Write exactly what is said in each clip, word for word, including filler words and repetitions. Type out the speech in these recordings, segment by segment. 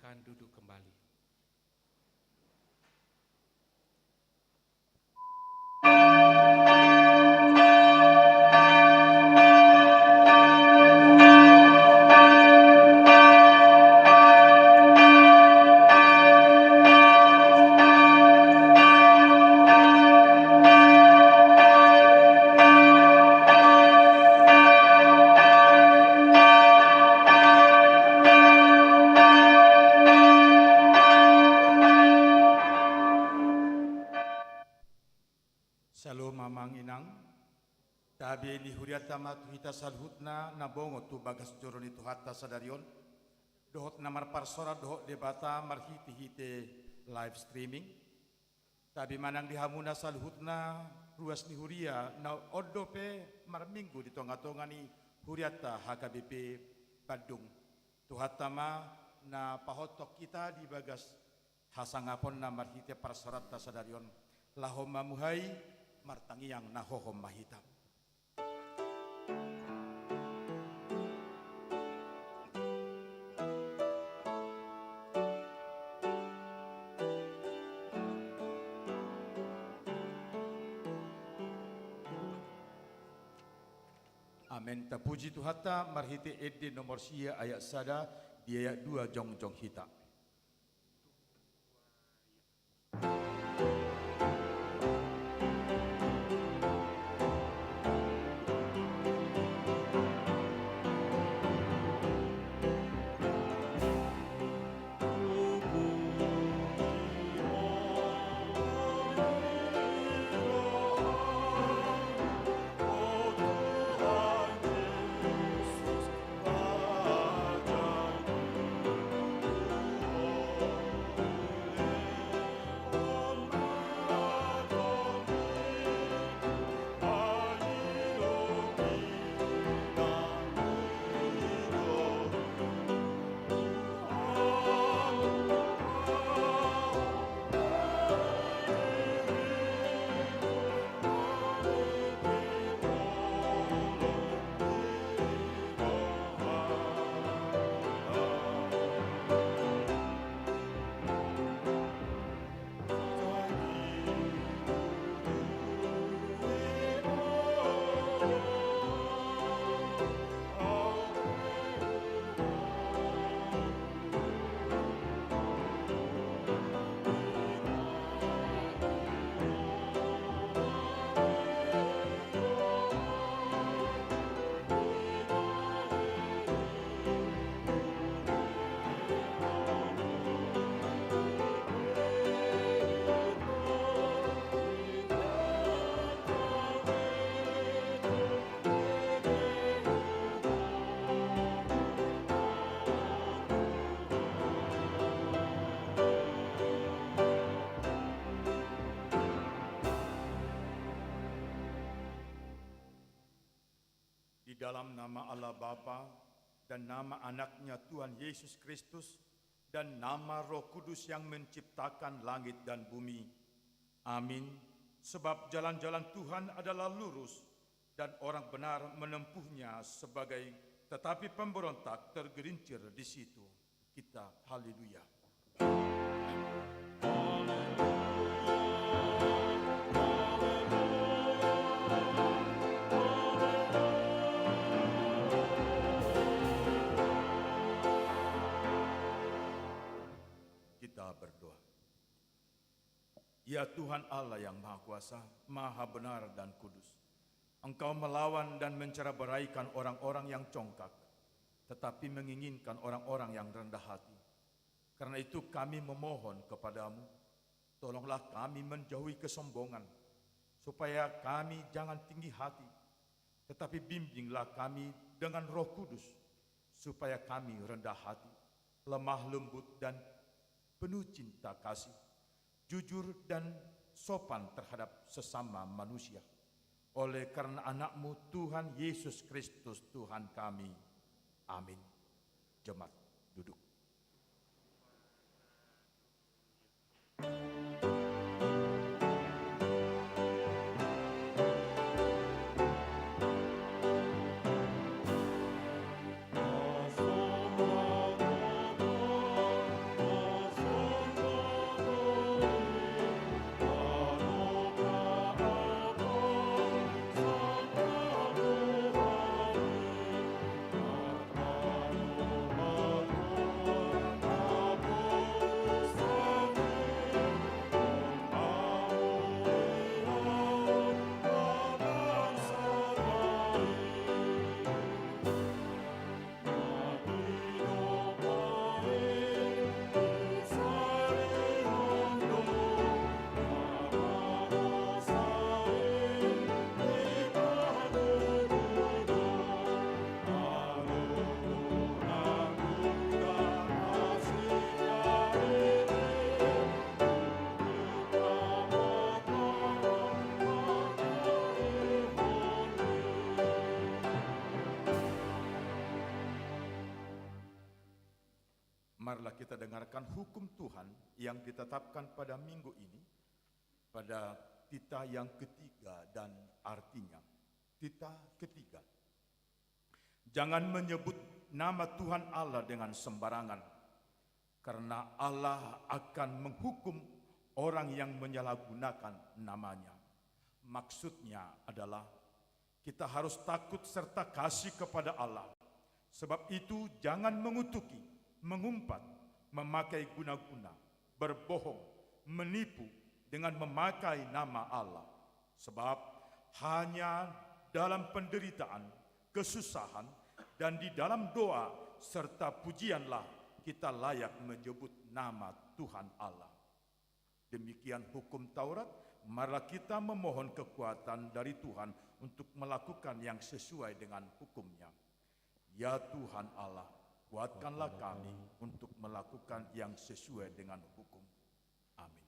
Silakan duduk kembali. Shalom, amang inang. Tabe ni hurianta ma tu hita saluhutna na bongot tu bagas joro ni Tuhanta sadari on, dohot na marparsorat dohot Debata marhitehite live streaming. Tabe ma nang di hamuna saluhutna ruas ni huria na on dope marminggu di tongatonga ni hurianta H K B P Bandung. Tuhanta ma na pahothon hita di bagas hasangaponna marhite parsoranta sadari on. Laho mamuhai, martangiang na hohom ma hita. Amen. Tapuji Tuhanta marhite ende nomor sia ayat sada, di ayat dua jongjong hita. Di dalam nama Allah Bapa, dan nama Anaknya Tuhan Yesus Kristus, dan nama Roh Kudus yang menciptakan langit dan bumi. Amin. Sebab jalan-jalan Tuhan adalah lurus, dan orang benar menempuhnya sebagai, tetapi pemberontak tergelincir di situ. Kita, haleluya. Kita berdoa. Ya Tuhan Allah yang Maha Kuasa, Maha Benar dan Kudus, Engkau melawan dan mencerai-beraikan orang-orang yang congkak, tetapi menginginkan orang-orang yang rendah hati. Karena itu kami memohon kepada-Mu, tolonglah kami menjauhi kesombongan, supaya kami jangan tinggi hati, tetapi bimbinglah kami dengan Roh Kudus, supaya kami rendah hati, lemah lembut, dan penuh cinta kasih, jujur dan sopan terhadap sesama manusia. Oleh karena Anak-Mu, Tuhan Yesus Kristus, Tuhan kami. Amin. Jemaat, duduk. Marilah kita dengarkan hukum Tuhan yang ditetapkan pada minggu ini, pada titah yang ketiga dan artinya, titah ketiga. Jangan menyebut nama Tuhan Allah dengan sembarangan, karena Allah akan menghukum orang yang menyalahgunakan nama-Nya. Maksudnya adalah, kita harus takut serta kasih kepada Allah. Sebab itu, jangan mengutuki, mengumpat, memakai guna-guna, berbohong, menipu dengan memakai nama Allah. Sebab hanya dalam penderitaan, kesusahan, dan di dalam doa serta pujianlah kita layak menyebut nama Tuhan Allah. Demikian hukum Taurat, marilah kita memohon kekuatan dari Tuhan untuk melakukan yang sesuai dengan hukum-Nya. Ya Tuhan Allah, kuatkanlah kami untuk melakukan yang sesuai dengan hukum. Amin.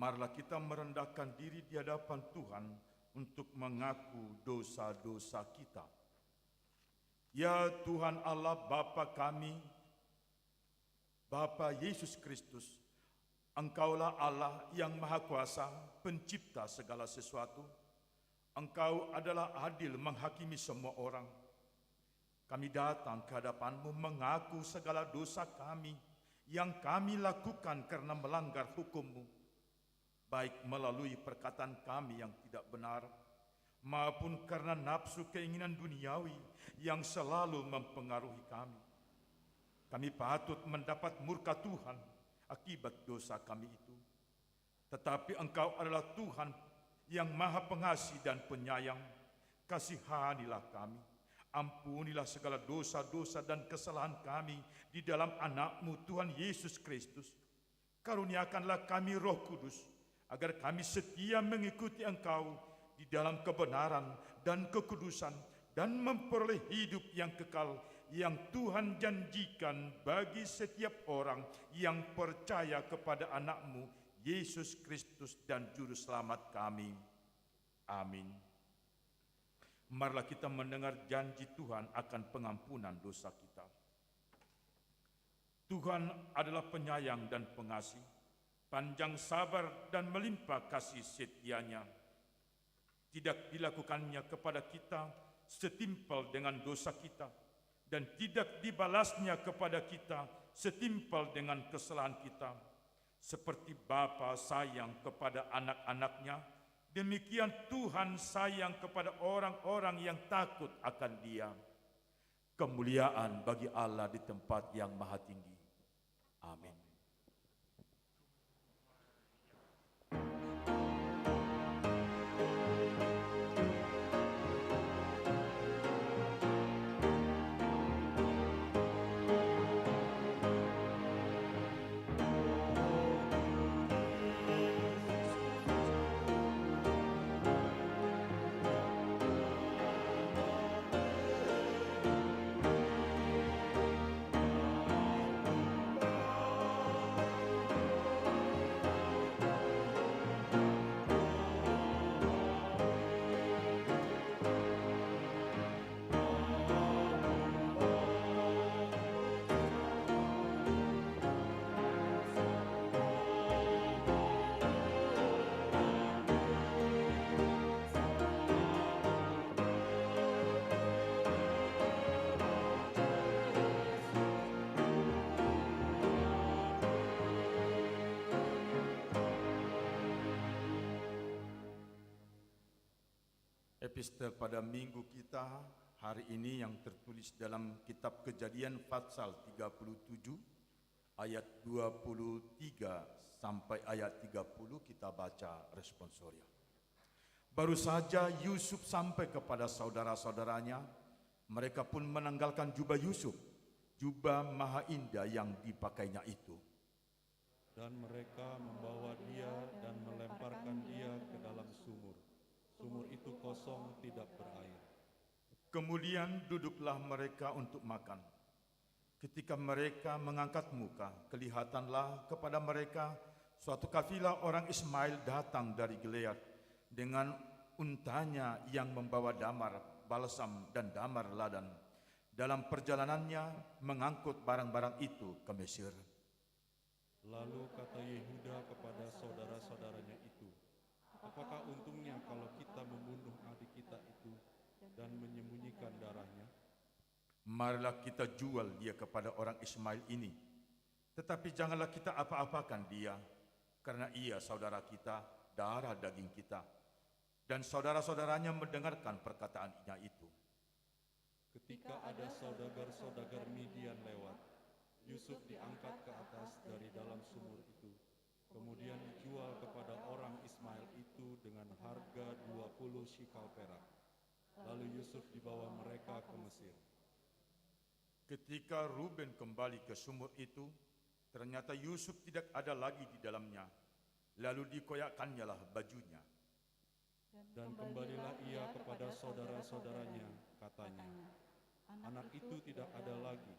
Marilah kita merendahkan diri di hadapan Tuhan untuk mengaku dosa-dosa kita. Ya Tuhan Allah, Bapa kami, Bapa Yesus Kristus, Engkaulah Allah yang Maha Kuasa, Pencipta segala sesuatu. Engkau adalah adil menghakimi semua orang. Kami datang ke hadapan-Mu mengaku segala dosa kami yang kami lakukan karena melanggar hukum-Mu, baik melalui perkataan kami yang tidak benar, maupun karena nafsu keinginan duniawi yang selalu mempengaruhi kami. Kami patut mendapat murka Tuhan akibat dosa kami itu. Tetapi Engkau adalah Tuhan yang Maha Pengasih dan Penyayang. Kasihanilah kami. Ampunilah segala dosa-dosa dan kesalahan kami di dalam Anak-Mu, Tuhan Yesus Kristus. Karuniakanlah kami Roh Kudus, agar kami setia mengikuti Engkau di dalam kebenaran dan kekudusan, dan memperoleh hidup yang kekal yang Tuhan janjikan bagi setiap orang yang percaya kepada Anak-Mu, Yesus Kristus dan Juru Selamat kami. Amin. Marilah kita mendengar janji Tuhan akan pengampunan dosa kita. Tuhan adalah penyayang dan pengasih, panjang sabar dan melimpah kasih setia-Nya. Tidak dilakukan-Nya kepada kita setimpal dengan dosa kita, dan tidak dibalas-Nya kepada kita setimpal dengan kesalahan kita. Seperti bapa sayang kepada anak-anaknya, demikian Tuhan sayang kepada orang-orang yang takut akan Dia. Kemuliaan bagi Allah di tempat yang maha tinggi. Amin. Epistel pada minggu kita hari ini yang tertulis dalam kitab Kejadian, Fatsal tiga puluh tujuh, ayat dua puluh tiga sampai ayat tiga puluh, kita baca responsoria. Baru saja Yusuf sampai kepada saudara-saudaranya, mereka pun menanggalkan jubah Yusuf, jubah maha indah yang dipakainya itu. Dan mereka membawa dia dan melemparkan dia ke dalam sumur. Sumur itu kosong, tidak berair. Kemudian duduklah mereka untuk makan. Ketika mereka mengangkat muka, kelihatanlah kepada mereka suatu kafilah orang Ismail datang dari Gilead dengan untanya yang membawa damar, balsam, dan damar ladan. Dalam perjalanannya mengangkut barang-barang itu ke Mesir. Lalu kata Yehuda kepada saudara-saudaranya itu, "Apakah untungnya kalau kita membunuh adik kita itu dan menyembunyikan darahnya? Marilah kita jual dia kepada orang Ismail ini. Tetapi janganlah kita apa-apakan dia, karena ia saudara kita, darah daging kita." Dan saudara-saudaranya mendengarkan perkataannya itu. Ketika ada saudagar-saudagar Midian lewat, Yusuf diangkat ke atas dari dalam sumur itu, kemudian dijual kepada orang Ismail itu dengan harga dua puluh sikal perak. Lalu Yusuf dibawa mereka ke Mesir. Ketika Ruben kembali ke sumur itu, ternyata Yusuf tidak ada lagi di dalamnya, lalu dikoyakkannyalah bajunya. Dan kembalilah ia kepada saudara-saudaranya, katanya, "Anak itu tidak ada lagi.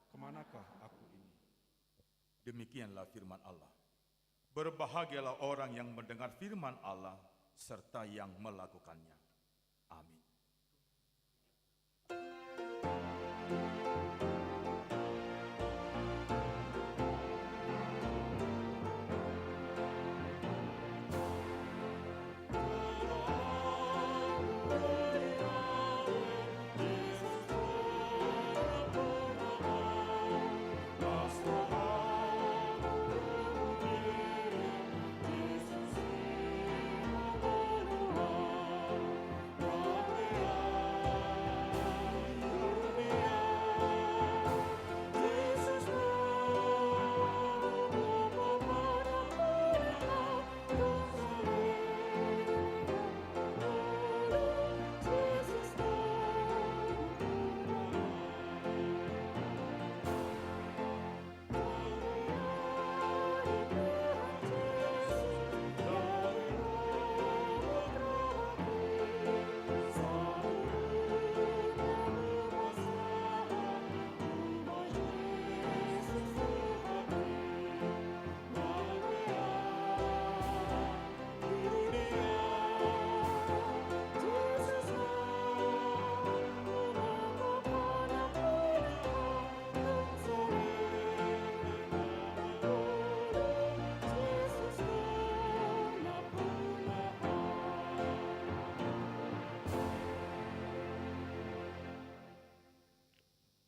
Kemanakah aku ini?" Demikianlah firman Allah. Berbahagialah orang yang mendengar firman Allah serta yang melakukannya. Amin.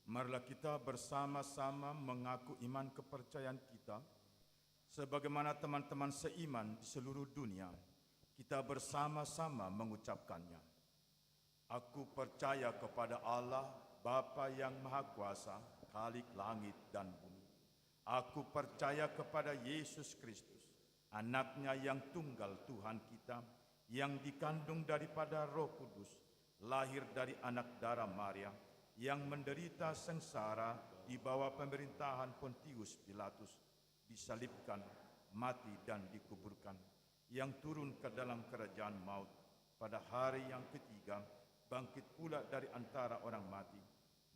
Marilah kita bersama-sama mengaku iman kepercayaan kita, sebagaimana teman-teman seiman di seluruh dunia, kita bersama-sama mengucapkannya. Aku percaya kepada Allah, Bapa yang Maha Kuasa, Khalik langit dan bumi. Aku percaya kepada Yesus Kristus, Anaknya yang tunggal, Tuhan kita, yang dikandung daripada Roh Kudus, lahir dari anak dara Maria, yang menderita sengsara di bawah pemerintahan Pontius Pilatus, disalibkan, mati dan dikuburkan, yang turun ke dalam kerajaan maut, pada hari yang ketiga bangkit pula dari antara orang mati,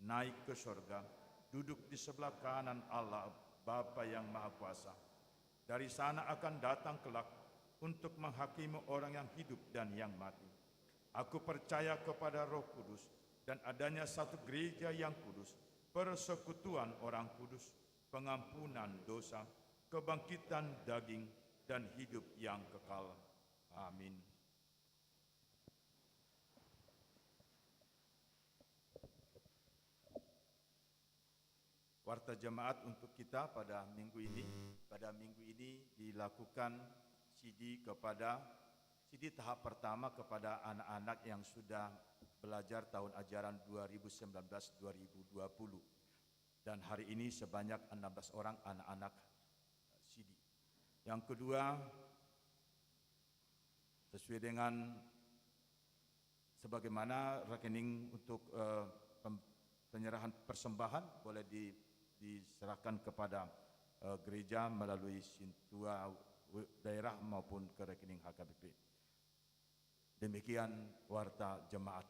naik ke sorga, duduk di sebelah kanan Allah, Bapa yang Maha Kuasa. Dari sana akan datang kelak untuk menghakimi orang yang hidup dan yang mati. Aku percaya kepada Roh Kudus dan adanya satu gereja yang kudus, persekutuan orang kudus, pengampunan dosa, kebangkitan daging, dan hidup yang kekal. Amin. Warta jemaat untuk kita pada minggu ini. Pada minggu ini dilakukan sidi kepada Jadi tahap pertama kepada anak-anak yang sudah belajar tahun ajaran dua ribu sembilan belas dua ribu dua puluh. Dan hari ini sebanyak enam belas orang anak-anak sidi. Yang kedua, sesuai dengan sebagaimana rekening untuk, eh, pem-, penyerahan persembahan boleh di-, diserahkan kepada, eh, gereja melalui sintua w-, daerah maupun ke rekening H K B P. Demikian warta jemaat.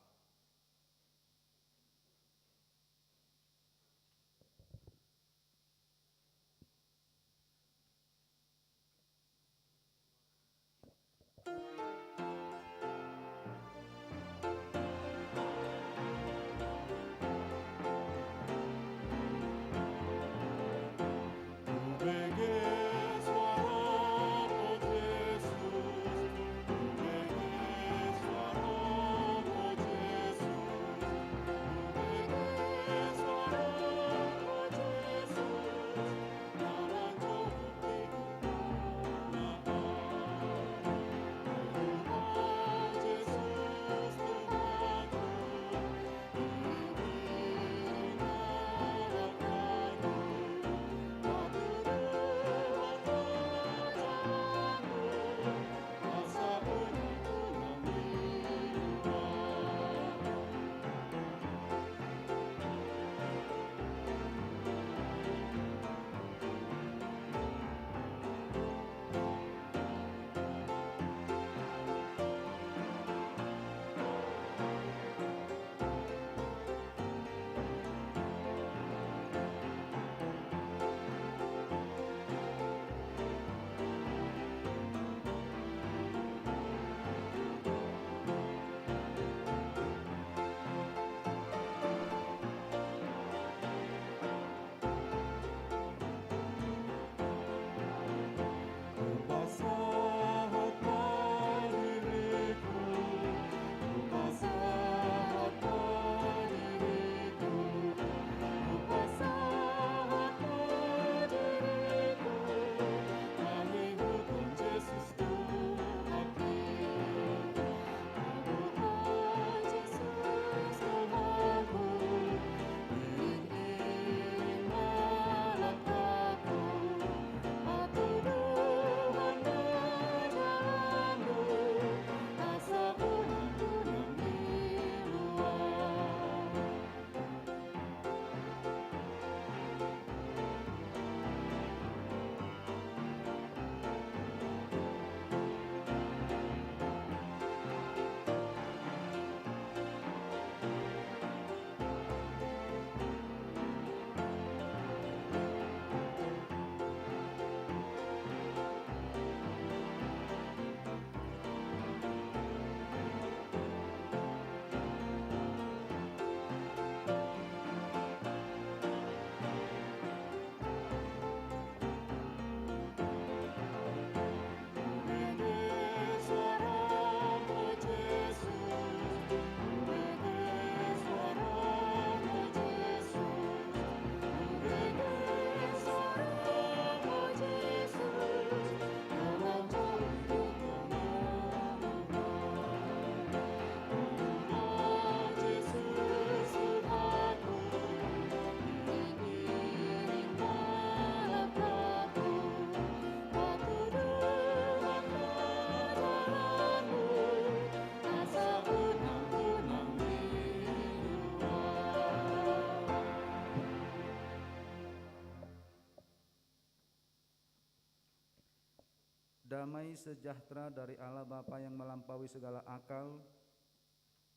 Damai sejahtera dari Allah Bapa yang melampaui segala akal,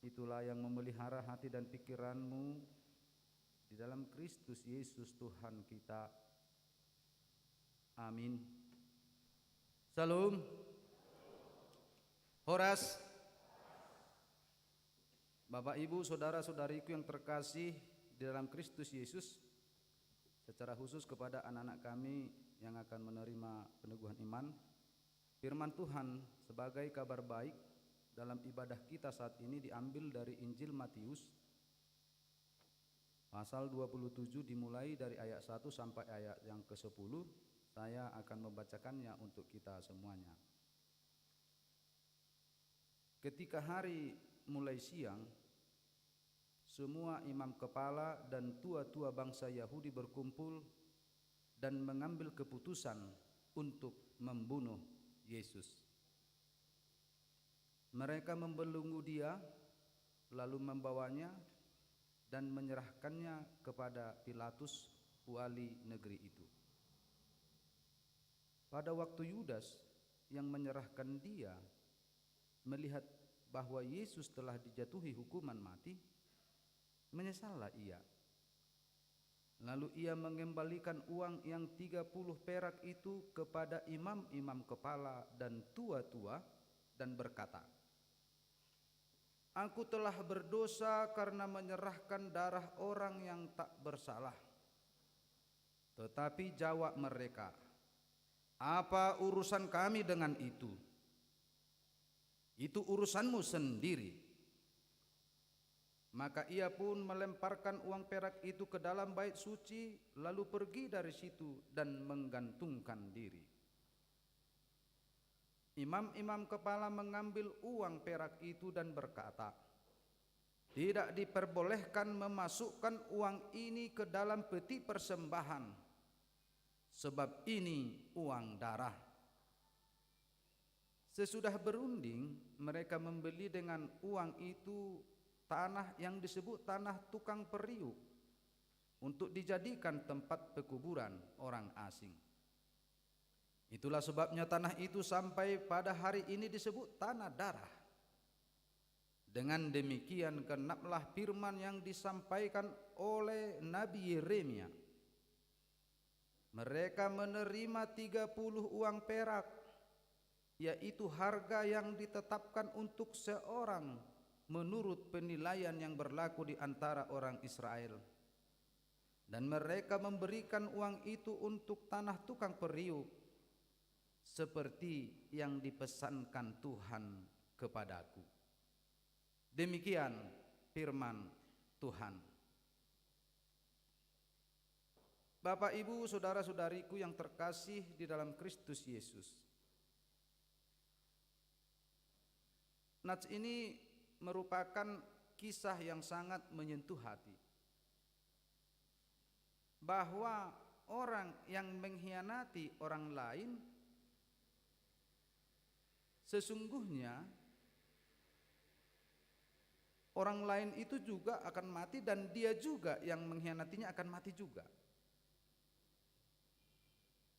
itulah yang memelihara hati dan pikiranmu di dalam Kristus Yesus Tuhan kita. Amin. Shalom. Horas. Bapak, Ibu, saudara-saudariku yang terkasih di dalam Kristus Yesus, secara khusus kepada anak-anak kami yang akan menerima peneguhan iman, firman Tuhan sebagai kabar baik dalam ibadah kita saat ini diambil dari Injil Matius, pasal dua puluh tujuh, dimulai dari ayat satu sampai ayat yang kesepuluh. Saya akan membacakannya untuk kita semuanya. Ketika hari mulai siang, semua imam kepala dan tua-tua bangsa Yahudi berkumpul dan mengambil keputusan untuk membunuh Yesus. Mereka membelenggu Dia, lalu membawanya dan menyerahkannya kepada Pilatus, wali negeri itu. Pada waktu Yudas yang menyerahkan Dia melihat bahwa Yesus telah dijatuhi hukuman mati, menyesallah ia. Lalu ia mengembalikan uang yang tiga puluh perak itu kepada imam-imam kepala dan tua-tua, dan berkata, "Aku telah berdosa karena menyerahkan darah orang yang tak bersalah." Tetapi jawab mereka, "Apa urusan kami dengan itu? Itu urusanmu sendiri." Maka ia pun melemparkan uang perak itu ke dalam bait suci, lalu pergi dari situ dan menggantungkan diri. Imam-imam kepala mengambil uang perak itu dan berkata, "Tidak diperbolehkan memasukkan uang ini ke dalam peti persembahan, sebab ini uang darah." Sesudah berunding, mereka membeli dengan uang itu tanah yang disebut tanah tukang periuk untuk dijadikan tempat pekuburan orang asing. Itulah sebabnya tanah itu sampai pada hari ini disebut Tanah Darah. Dengan demikian genaplah firman yang disampaikan oleh Nabi Yeremia. Mereka menerima tiga puluh uang perak, yaitu harga yang ditetapkan untuk seorang menurut penilaian yang berlaku di antara orang Israel. Dan mereka memberikan uang itu untuk tanah tukang periuk, seperti yang dipesankan Tuhan kepadaku. Demikian firman Tuhan. Bapak, Ibu, saudara-saudariku yang terkasih di dalam Kristus Yesus, nats ini merupakan kisah yang sangat menyentuh hati, bahwa orang yang mengkhianati orang lain, sesungguhnya orang lain itu juga akan mati, dan dia juga yang mengkhianatinya akan mati juga.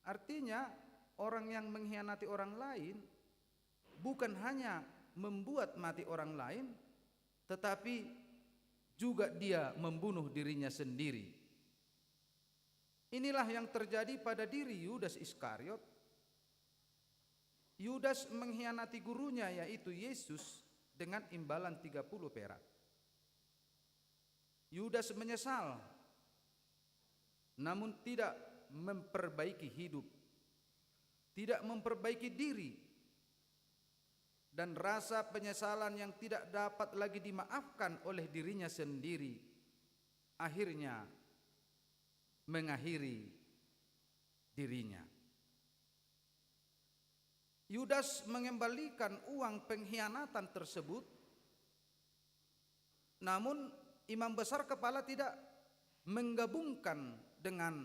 Artinya, orang yang mengkhianati orang lain bukan hanya membuat mati orang lain, tetapi juga dia membunuh dirinya sendiri. Inilah yang terjadi pada diri Yudas Iskariot. Yudas mengkhianati gurunya, yaitu Yesus, dengan imbalan tiga puluh perak. Yudas menyesal, namun tidak memperbaiki hidup, tidak memperbaiki diri, dan rasa penyesalan yang tidak dapat lagi dimaafkan oleh dirinya sendiri akhirnya mengakhiri dirinya. Yudas mengembalikan uang pengkhianatan tersebut, namun imam besar kepala tidak menggabungkan dengan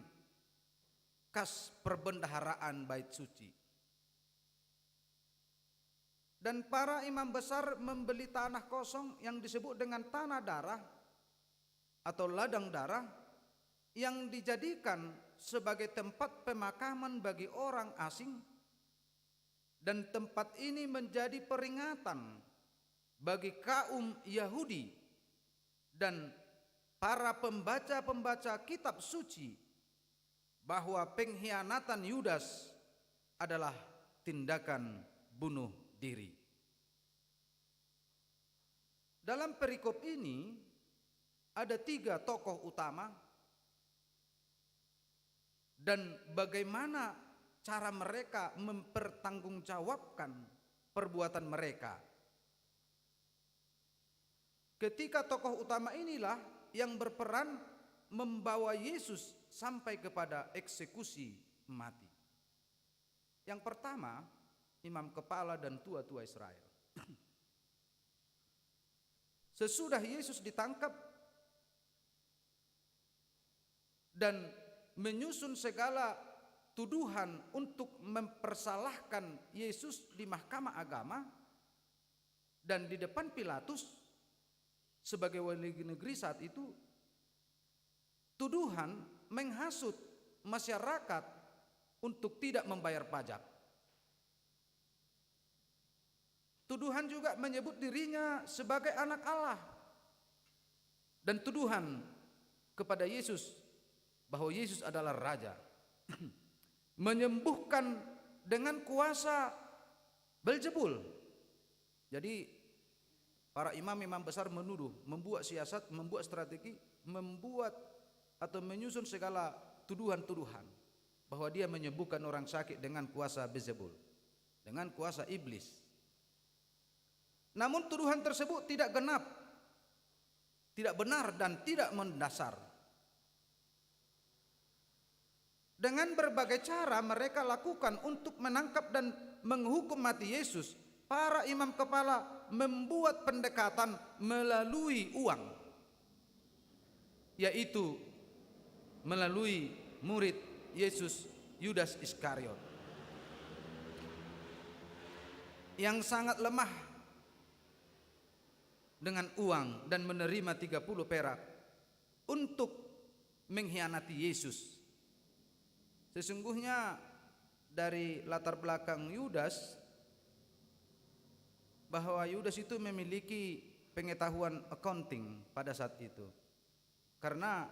kas perbendaharaan bait suci. Dan para imam besar membeli tanah kosong yang disebut dengan Tanah Darah atau Ladang Darah, yang dijadikan sebagai tempat pemakaman bagi orang asing, dan tempat ini menjadi peringatan bagi kaum Yahudi dan para pembaca-pembaca kitab suci bahwa pengkhianatan Yudas adalah tindakan bunuh diri. Dalam perikop ini, ada tiga tokoh utama dan bagaimana cara mereka mempertanggungjawabkan perbuatan mereka. Ketiga tokoh utama inilah yang berperan membawa Yesus sampai kepada eksekusi mati. Yang pertama, imam kepala dan tua-tua Israel. Sesudah Yesus ditangkap dan menyusun segala tuduhan untuk mempersalahkan Yesus di mahkamah agama dan di depan Pilatus sebagai wali negeri saat itu, tuduhan menghasut masyarakat untuk tidak membayar pajak. Tuduhan juga menyebut dirinya sebagai anak Allah. Dan tuduhan kepada Yesus bahwa Yesus adalah raja. Menyembuhkan dengan kuasa Belzebul. Jadi, para imam-imam besar menuduh, membuat siasat, membuat strategi, membuat atau menyusun segala tuduhan-tuduhan bahwa dia menyembuhkan orang sakit dengan kuasa Belzebul, dengan kuasa iblis. Namun tuduhan tersebut tidak genap, tidak benar dan tidak mendasar. Dengan berbagai cara mereka lakukan untuk menangkap dan menghukum mati Yesus, para imam kepala membuat pendekatan melalui uang, yaitu melalui murid Yesus, Yudas Iskariot, yang sangat lemah dengan uang dan menerima tiga puluh perak untuk mengkhianati Yesus. Sesungguhnya dari latar belakang Yudas, bahwa Yudas itu memiliki pengetahuan accounting pada saat itu. Karena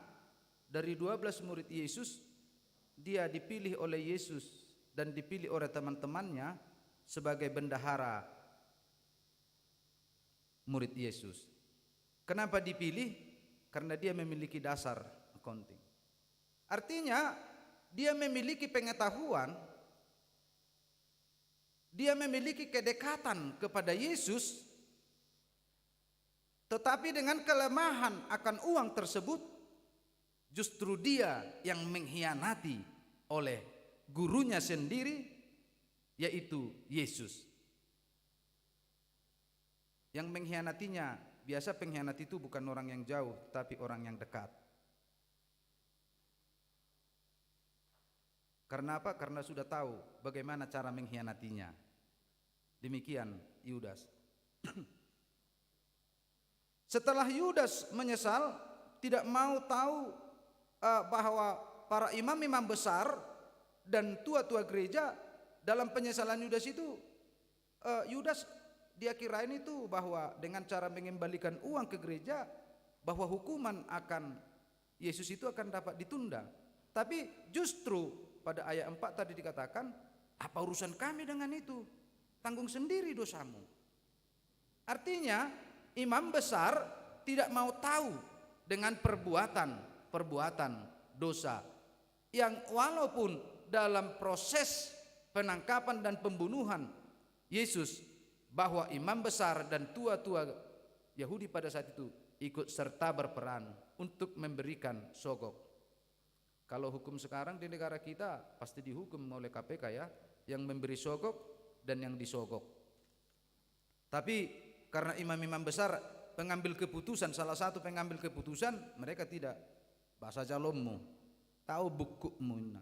dari dua belas murid Yesus, dia dipilih oleh Yesus dan dipilih oleh teman-temannya sebagai bendahara murid Yesus. Kenapa dipilih? Karena dia memiliki dasar accounting. Artinya, dia memiliki pengetahuan, dia memiliki kedekatan kepada Yesus, tetapi dengan kelemahan akan uang tersebut, justru dia yang mengkhianati oleh gurunya sendiri, yaitu Yesus. Yang mengkhianatinya, biasa pengkhianat itu bukan orang yang jauh, tapi orang yang dekat. Karena apa? Karena sudah tahu bagaimana cara mengkhianatinya. Demikian Yudas. Setelah Yudas menyesal, tidak mau tahu, eh, bahwa para imam-imam besar dan tua-tua gereja dalam penyesalan Yudas itu, eh, Yudas dia kirain itu bahwa dengan cara mengembalikan uang ke gereja, bahwa hukuman akan Yesus itu akan dapat ditunda. Tapi justru pada ayat empat tadi dikatakan, "Apa urusan kami dengan itu? Tanggung sendiri dosamu." Artinya, imam besar tidak mau tahu dengan perbuatan-perbuatan dosa yang walaupun dalam proses penangkapan dan pembunuhan Yesus, bahwa imam besar dan tua-tua Yahudi pada saat itu ikut serta berperan untuk memberikan sogok. Kalau hukum sekarang di negara kita pasti dihukum oleh K P K ya, yang memberi sogok dan yang disogok. Tapi karena imam-imam besar pengambil keputusan, salah satu pengambil keputusan, mereka tidak. Bahasa jalonmu, tahu bukukmu inna.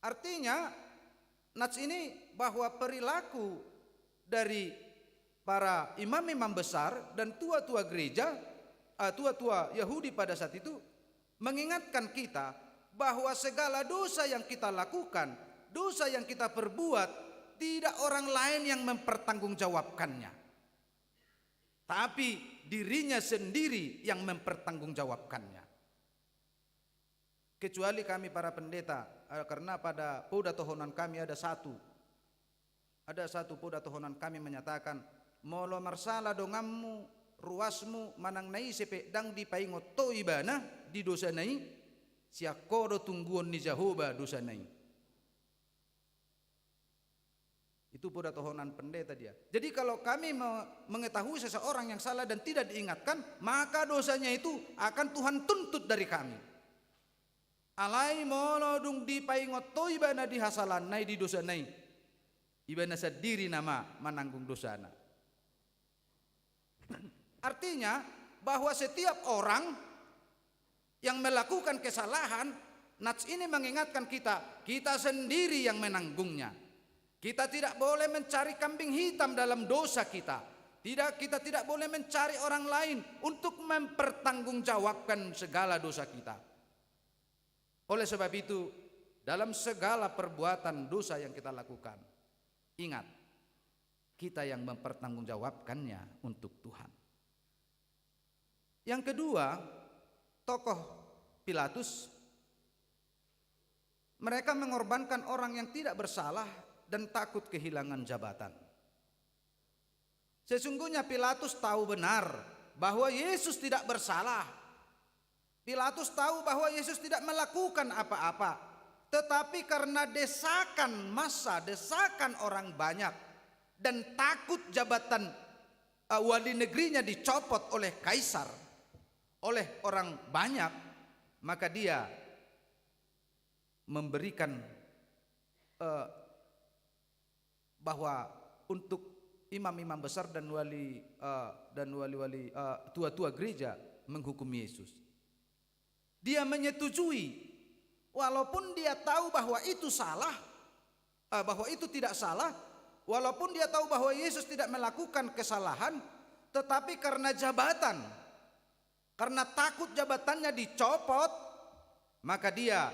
Artinya, nats ini bahwa perilaku dari para imam-imam besar dan tua-tua gereja, eh, tua-tua Yahudi pada saat itu mengingatkan kita bahwa segala dosa yang kita lakukan, dosa yang kita perbuat, tidak orang lain yang mempertanggungjawabkannya, tapi dirinya sendiri yang mempertanggungjawabkannya. Kecuali kami para pendeta, eh, karena pada poda tohonan kami ada satu. Ada satu poda tohonan kami menyatakan, molo marsala donganmu, ruasmu, manang na ise pe ndang dipaingot ho ibana di dosana i, sian ho do tungguon ni Jahowa dosana i. Itu poda tohonan pendeta dia. Jadi kalau kami me-, mengetahui seseorang yang salah dan tidak diingatkan, maka dosanya itu akan Tuhan tuntut dari kami. Alai molo dung dipaingot ho ibana di hasalaanna i, di dosana i, ibana sandiri nama mananggung dosana. Artinya bahwa setiap orang yang melakukan kesalahan, nats ini mengingatkan kita, kita sendiri yang menanggungnya. Kita tidak boleh mencari kambing hitam dalam dosa kita. Tidak, kita tidak boleh mencari orang lain untuk mempertanggungjawabkan segala dosa kita. Oleh sebab itu, dalam segala perbuatan dosa yang kita lakukan, ingat, kita yang mempertanggungjawabkannya untuk Tuhan. Yang kedua, tokoh Pilatus, mereka mengorbankan orang yang tidak bersalah dan takut kehilangan jabatan. Sesungguhnya Pilatus tahu benar bahwa Yesus tidak bersalah. Pilatus tahu bahwa Yesus tidak melakukan apa-apa. Tetapi karena desakan massa, desakan orang banyak, dan takut jabatan, eh, wali negerinya dicopot oleh kaisar, oleh orang banyak, maka dia memberikan, eh, bahwa untuk imam-imam besar dan wali, eh, dan wali-wali, eh, tua-tua gereja menghukum Yesus. Dia menyetujui, walaupun dia tahu bahwa itu salah, eh, bahwa itu tidak salah, walaupun dia tahu bahwa Yesus tidak melakukan kesalahan, tetapi karena jabatan, karena takut jabatannya dicopot, maka dia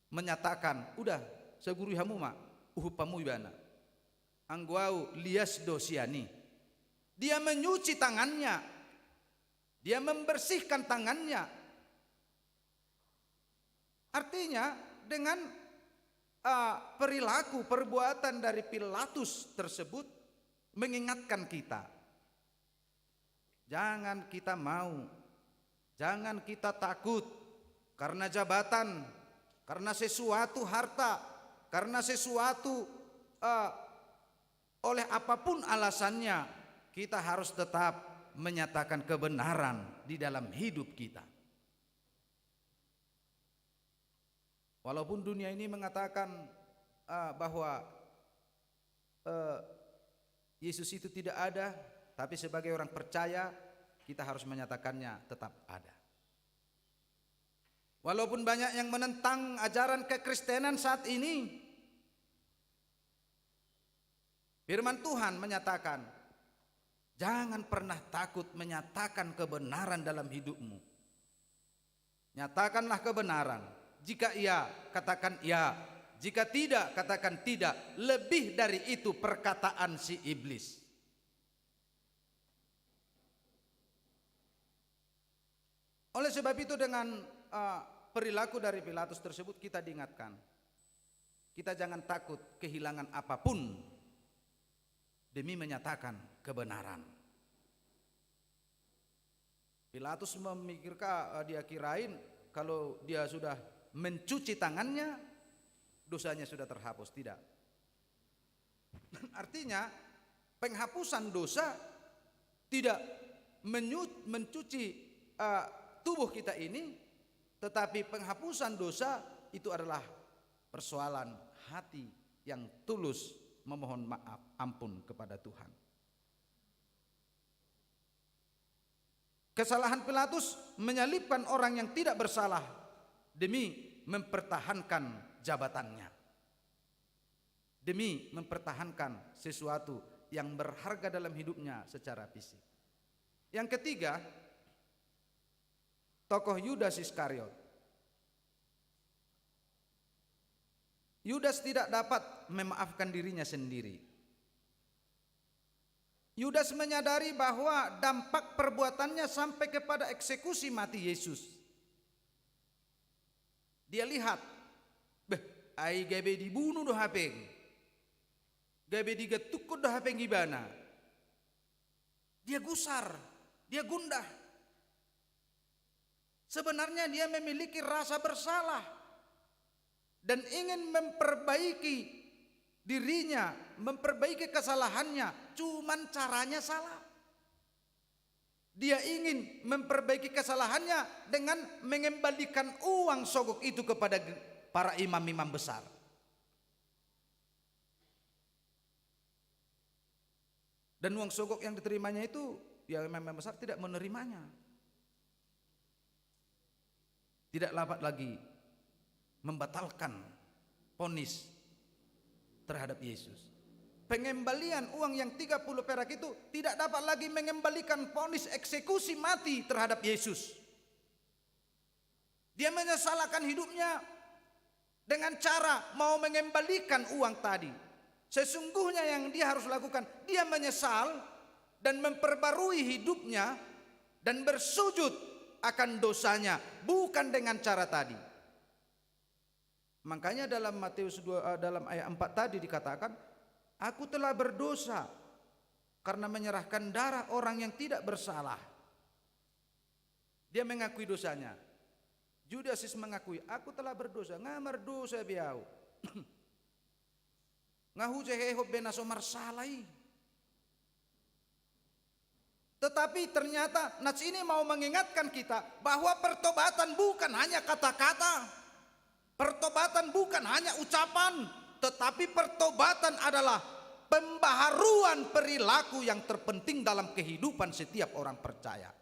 menyatakan, "Udah, sagurui hamu ma, uhum hamu ibana. Anggo au lias do sian i." Dia menyuci tangannya, dia membersihkan tangannya. Artinya, dengan, eh, perilaku, perbuatan dari Pilatus tersebut mengingatkan kita, jangan kita mau, jangan kita takut karena jabatan, karena sesuatu harta, karena sesuatu, eh, oleh apapun alasannya, kita harus tetap menyatakan kebenaran di dalam hidup kita. Walaupun dunia ini mengatakan, eh, bahwa, eh, Yesus itu tidak ada, tapi sebagai orang percaya, kita harus menyatakannya tetap ada. Walaupun banyak yang menentang ajaran kekristenan saat ini, Firman Tuhan menyatakan, jangan pernah takut menyatakan kebenaran dalam hidupmu. Nyatakanlah kebenaran. Jika iya, katakan iya. Jika tidak, katakan tidak. Lebih dari itu perkataan si iblis. Oleh sebab itu, dengan, eh, perilaku dari Pilatus tersebut, kita diingatkan, kita jangan takut kehilangan apapun demi menyatakan kebenaran. Pilatus memikirkan, eh, dia kirain kalau dia sudah mencuci tangannya, dosanya sudah terhapus. Tidak. Artinya, penghapusan dosa tidak menyu-, mencuci, eh, tubuh kita ini, tetapi penghapusan dosa itu adalah persoalan hati yang tulus memohon maaf, ampun kepada Tuhan. Kesalahan Pilatus menyalibkan orang yang tidak bersalah demi mempertahankan jabatannya, demi mempertahankan sesuatu yang berharga dalam hidupnya secara fisik. Yang ketiga, tokoh Yudas Iskariot. Yudas tidak dapat memaafkan dirinya sendiri. Yudas menyadari bahwa dampak perbuatannya sampai kepada eksekusi mati Yesus. Dia lihat, beh, ai gabe dibunuh do hape, gabe digantukkon do hape ibana. Dia gusar, dia gundah. Sebenarnya dia memiliki rasa bersalah dan ingin memperbaiki dirinya, memperbaiki kesalahannya, cuman caranya salah. Dia ingin memperbaiki kesalahannya dengan mengembalikan uang sogok itu kepada ge-, para imam-imam besar. Dan uang sogok yang diterimanya itu, ya, imam-imam besar tidak menerimanya. Tidak dapat lagi membatalkan vonis terhadap Yesus. Pengembalian uang yang tiga puluh perak itu tidak dapat lagi mengembalikan vonis eksekusi mati terhadap Yesus. Dia menyesal akan hidupnya dengan cara mau mengembalikan uang tadi. Sesungguhnya yang dia harus lakukan, dia menyesal dan memperbarui hidupnya dan bersujud akan dosanya, bukan dengan cara tadi. Makanya dalam Matius dua, eh, dalam ayat empat tadi dikatakan, "Aku telah berdosa karena menyerahkan darah orang yang tidak bersalah." Dia mengakui dosanya. Judas is mengakui, "Aku telah berdosa, nga mardosa be ahu. Nga hujehehon be na so marsala i." Tetapi ternyata nats ini mau mengingatkan kita bahwa pertobatan bukan hanya kata-kata, pertobatan bukan hanya ucapan, tetapi pertobatan adalah pembaharuan perilaku yang terpenting dalam kehidupan setiap orang percaya.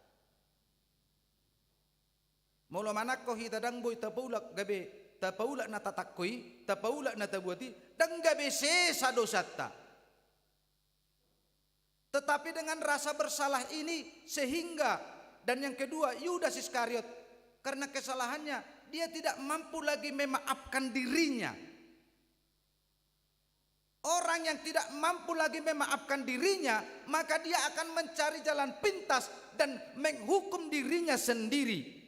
Molo manangko hita ndang boi tapaulak gabe, tapaulak na tatangko i, tapaulak na tabuat i, ndang gabe sesa dosanta. Tetapi dengan rasa bersalah ini sehingga, dan yang kedua, Yudas Iskariot, karena kesalahannya, dia tidak mampu lagi memaafkan dirinya. Orang yang tidak mampu lagi memaafkan dirinya, maka dia akan mencari jalan pintas dan menghukum dirinya sendiri.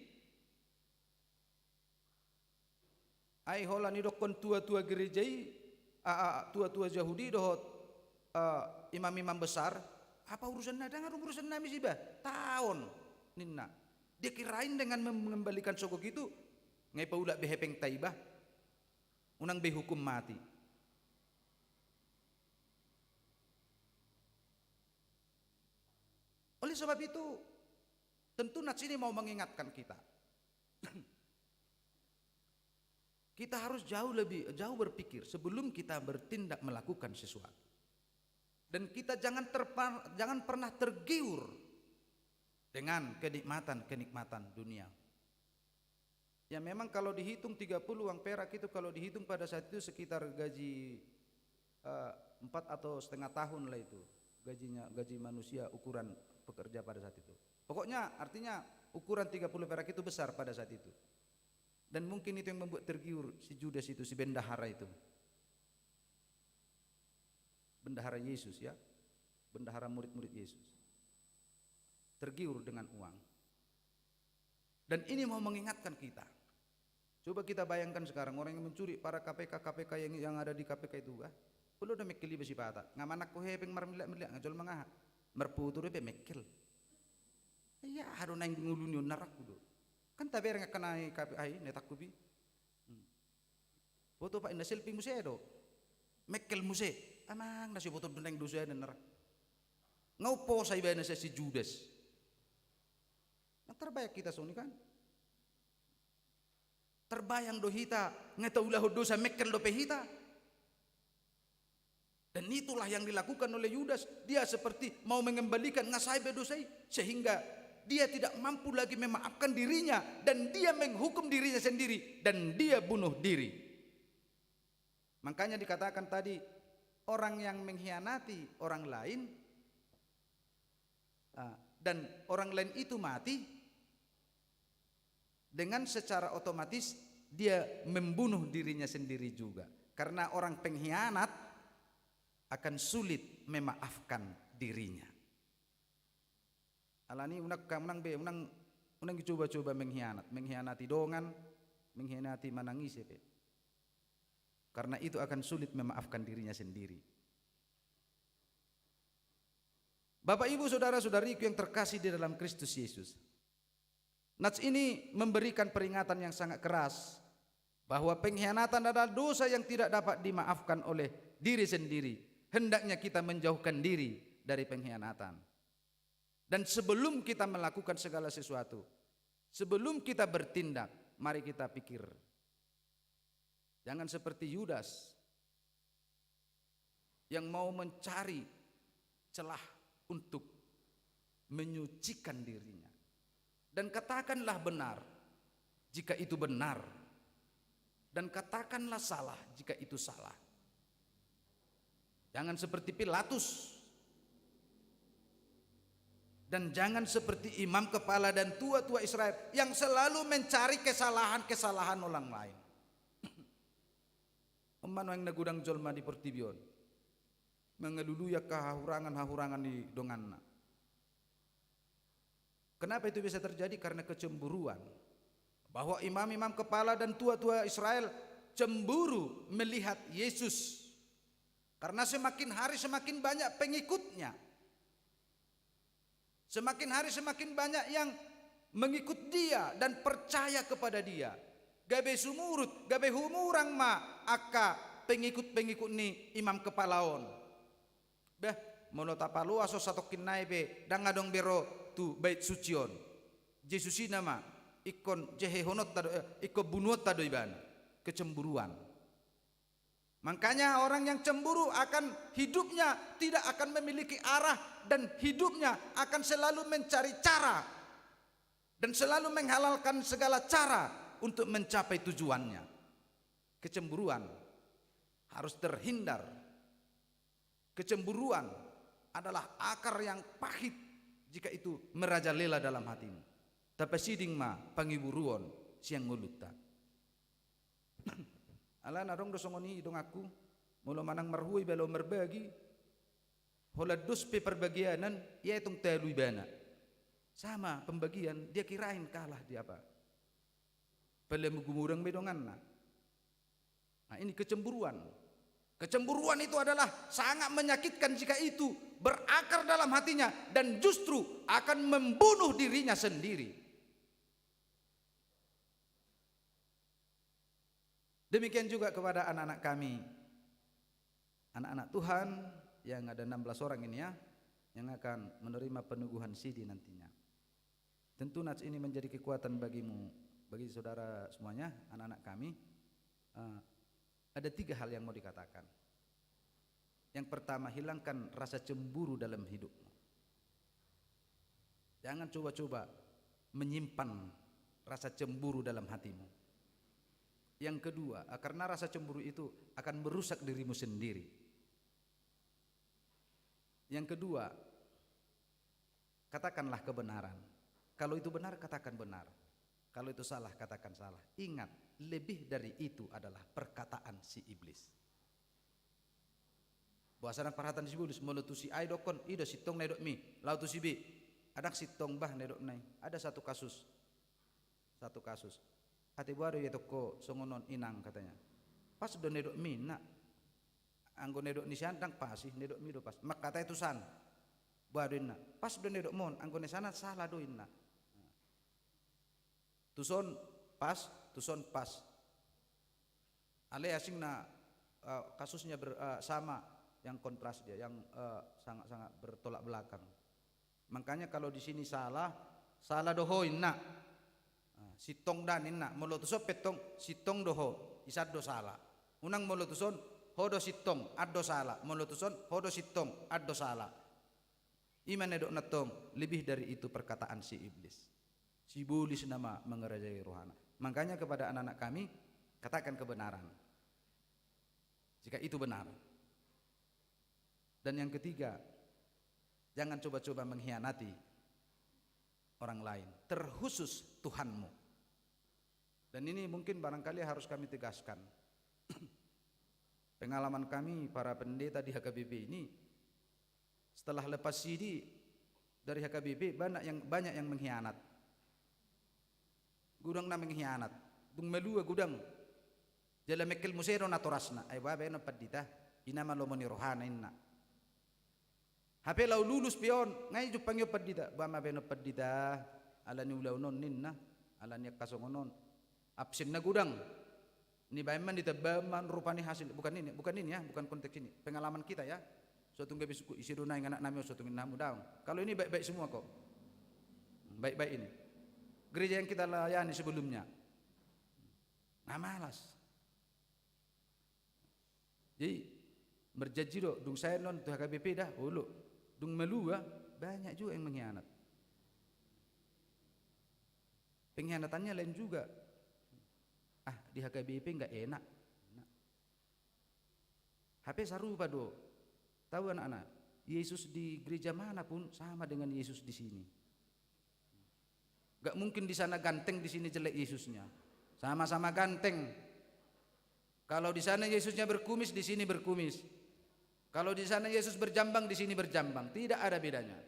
Ai holan didokkon tua-tua gereja i, a, a, tua-tua Jahudi dohot, a, imam-imam besar, "Apa urusanna? Ndang adong urusan nami siba. Taon," ninna. Dia kirain dengan mem-, mengembalikan sogok itu, nga ipaulak be hepengta iba, unang be hukum mati. Oleh sebab itu, tentu nats ini mau mengingatkan kita. Kita harus jauh lebih, jauh berpikir sebelum kita bertindak melakukan sesuatu. Dan kita jangan terpa-, jangan pernah tergiur dengan kenikmatan-kenikmatan dunia. Ya, memang kalau dihitung tiga puluh uang perak itu, kalau dihitung pada saat itu sekitar gaji, eh, empat atau setengah tahun lah itu gajinya, gaji manusia ukuran pekerja pada saat itu. Pokoknya, artinya, ukuran tiga puluh perak itu besar pada saat itu. Dan mungkin itu yang membuat tergiur si Judas itu, si bendahara itu. Bendahara Yesus, ya. Bendahara murid-murid Yesus. Tergiur dengan uang. Dan ini mau mengingatkan kita. Coba kita bayangkan sekarang orang yang mencuri, para K P K, K P K yang, yang ada di K P K itu, ah. Olo do mekkel iba sipata. Nga manangko hepeng marmiliak-miliak, nga jolma nga aha. Marpoto do pe mekkel. Ia, aha do naeng dingoluni on, na rangku do. Kan tabereng angka na i K P K i, na tangkup i. Hmm. Foto, Pak, inna selfie muse do. Mekkel muse. Amang, na siboto do naeng dosa na rangku. Nga umposa ibana sian si Judas. Nga terbayang hita songon i kan? Terbayang do hita, nga taulahon dosa, mekkel dope hita. Dan itulah yang dilakukan oleh Yudas. Dia seperti mau mengembalikan, nga sae be dosa i, sehingga dia tidak mampu lagi memaafkan dirinya, dan dia menghukum dirinya sendiri, dan dia bunuh diri. Makanya dikatakan tadi, orang yang mengkhianati orang lain, ah, dan orang lain itu mati, dengan secara otomatis dia membunuh dirinya sendiri juga. Karena orang pengkhianat akan sulit memaafkan dirinya. Alani unang, unang be, unang, unang coba-coba mengkhianat, mengkhianati dongan, mengkhianati manang ise pe. Karena itu akan sulit memaafkan dirinya sendiri. Bapak, Ibu, saudara-saudariku yang terkasih di dalam Kristus Yesus, nats ini memberikan peringatan yang sangat keras bahwa pengkhianatan adalah dosa yang tidak dapat dimaafkan oleh diri sendiri. Hendaknya kita menjauhkan diri dari pengkhianatan. Dan sebelum kita melakukan segala sesuatu, sebelum kita bertindak, mari kita pikir. Jangan seperti Yudas yang mau mencari celah untuk menyucikan dirinya. Dan katakanlah benar jika itu benar, dan katakanlah salah jika itu salah. Jangan seperti Pilatus, dan jangan seperti imam kepala dan tua-tua Israel yang selalu mencari kesalahan-kesalahan orang lain. On ma nuaeng na godang jolma di portibi on mangalului angka hahurangan-hahurangan ni donganna. Kenapa itu bisa terjadi? Karena kecemburuan. Bahwa imam-imam kepala dan tua-tua Israel cemburu melihat Yesus. Karena semakin hari semakin banyak pengikutnya. Semakin hari semakin banyak yang mengikut dia dan percaya kepada dia. Gabe sumurut, gabe humurang ma angka pengikut-pengikut ni imam kepala on. Bah, molo tapaloas ho satongkin nai pe, ndang adong be ro tu bait suci on. Jesus i nama, ingkon jehehononta do, eh, ingkon bunuonta do ibana. Kecemburuan. Makanya orang yang cemburu akan hidupnya tidak akan memiliki arah dan hidupnya akan selalu mencari cara dan selalu menghalalkan segala cara untuk mencapai tujuannya. Kecemburuan harus terhindar. Kecemburuan adalah akar yang pahit jika itu merajalela dalam hatimu. Tapasiding ma pangiburuon sian ngolunta. Alana adong do songon i donganku, molo manang marhua iba laho marbagi, holan dos pe parbagianan, ia etong talu ibana. Sama pembagian, dia kirain kalah di apa. Padahal gumodang be donganna. Nah, ini kecemburuan. Kecemburuan itu adalah sangat menyakitkan jika itu berakar dalam hatinya dan justru akan membunuh dirinya sendiri. Demikian juga kepada anak-anak kami, anak-anak Tuhan yang ada enam belas orang ini ya, yang akan menerima peneguhan sidi nantinya. Tentu nats ini menjadi kekuatan bagimu, bagi saudara semuanya, anak-anak kami. Eh, ada tiga hal yang mau dikatakan. Yang pertama, hilangkan rasa cemburu dalam hidupmu. Jangan coba-coba menyimpan rasa cemburu dalam hatimu. Yang kedua, eh, karena rasa cemburu itu akan merusak dirimu sendiri. Yang kedua, katakanlah kebenaran. Kalau itu benar, katakan benar. Kalau itu salah, katakan salah. Ingat, lebih dari itu adalah perkataan si iblis. Boasa na parhata ni si Paulus, molo tu si A i dokkon, i do sintong na idokmi, laho tu si B, ndang sintong bah na idokna i. Ada satu kasus. Satu kasus. Ate boha do ietongko songon on inang katanya. Pas do na idokmi inna. Anggo na idok ni sian ndang pas i, na idokmi do pas. Mangkatai tu san. Boha do inna. Pas do na idokmon, anggo na sian salah do inna. Tuson pas, tuson pas. Alai asing na, eh, kasusnya ber-, eh, sama, yang kontras dia, yang, eh, sangat-sangat bertolak belakang. Makanya kalau di sini salah, salah do ho inna. Ah, sintong da ninna, molo tuson pe tong, sintong do ho, isan do salah. Unang molo tuson, ho do sintong, an do salah. Molo tuson, ho do sintong, an do salah. I ma na idok nantong, lebih dari itu perkataan si iblis. Si Iblis nama mengerajai rohana. Makanya kepada anak-anak kami, katakan kebenaran. Jika itu benar. Dan yang ketiga, jangan coba-coba mengkhianati orang lain, terkhusus Tuhanmu. Dan ini mungkin barangkali harus kami tegaskan. Pengalaman kami para pendeta di H K B P ini, setelah lepas sidi dari H K B P, banyak yang, banyak yang mengkhianat. Godang na mengkhianat. Dung malua godang. Jala mengkel muse do natorasna. Ai boha baenon pandita. I nama lomo ni rohana inna. Hape laho lulus pe on, nga i jumpang i on pandita. Boha ma baenon pandita. Ala ni ulaon on ninna. Ala ni angka songon on. Absen na godang. Nibaen ma, nitambahan ma rupani hasil. Bukan ini, bukan ini ya, bukan konteks ini. Pengalaman kita ya. So tung gabe suku, ise do naeng anaknami on, so tung inna hamu daong. Kalau ini baik-baik semua kok. Baik-baik ini. Gereja yang kita layani sebelumnya. Nga malas. Jadi, marjanji do, dung sae non tu H K B P da, olo. Dung malua, banyak juga yang mengkhianat. Pengkhianatannya lain juga. Ah, di H K B P nggak enak. Hape sarupa do. Tahu anak-anak, Yesus di gereja mana pun sama dengan Yesus di sini. Gak mungkin di sana ganteng, di sini jelek Yesusnya. Sama-sama ganteng. Kalau di sana Yesusnya berkumis, di sini berkumis. Kalau di sana Yesus berjambang, di sini berjambang. Tidak ada bedanya.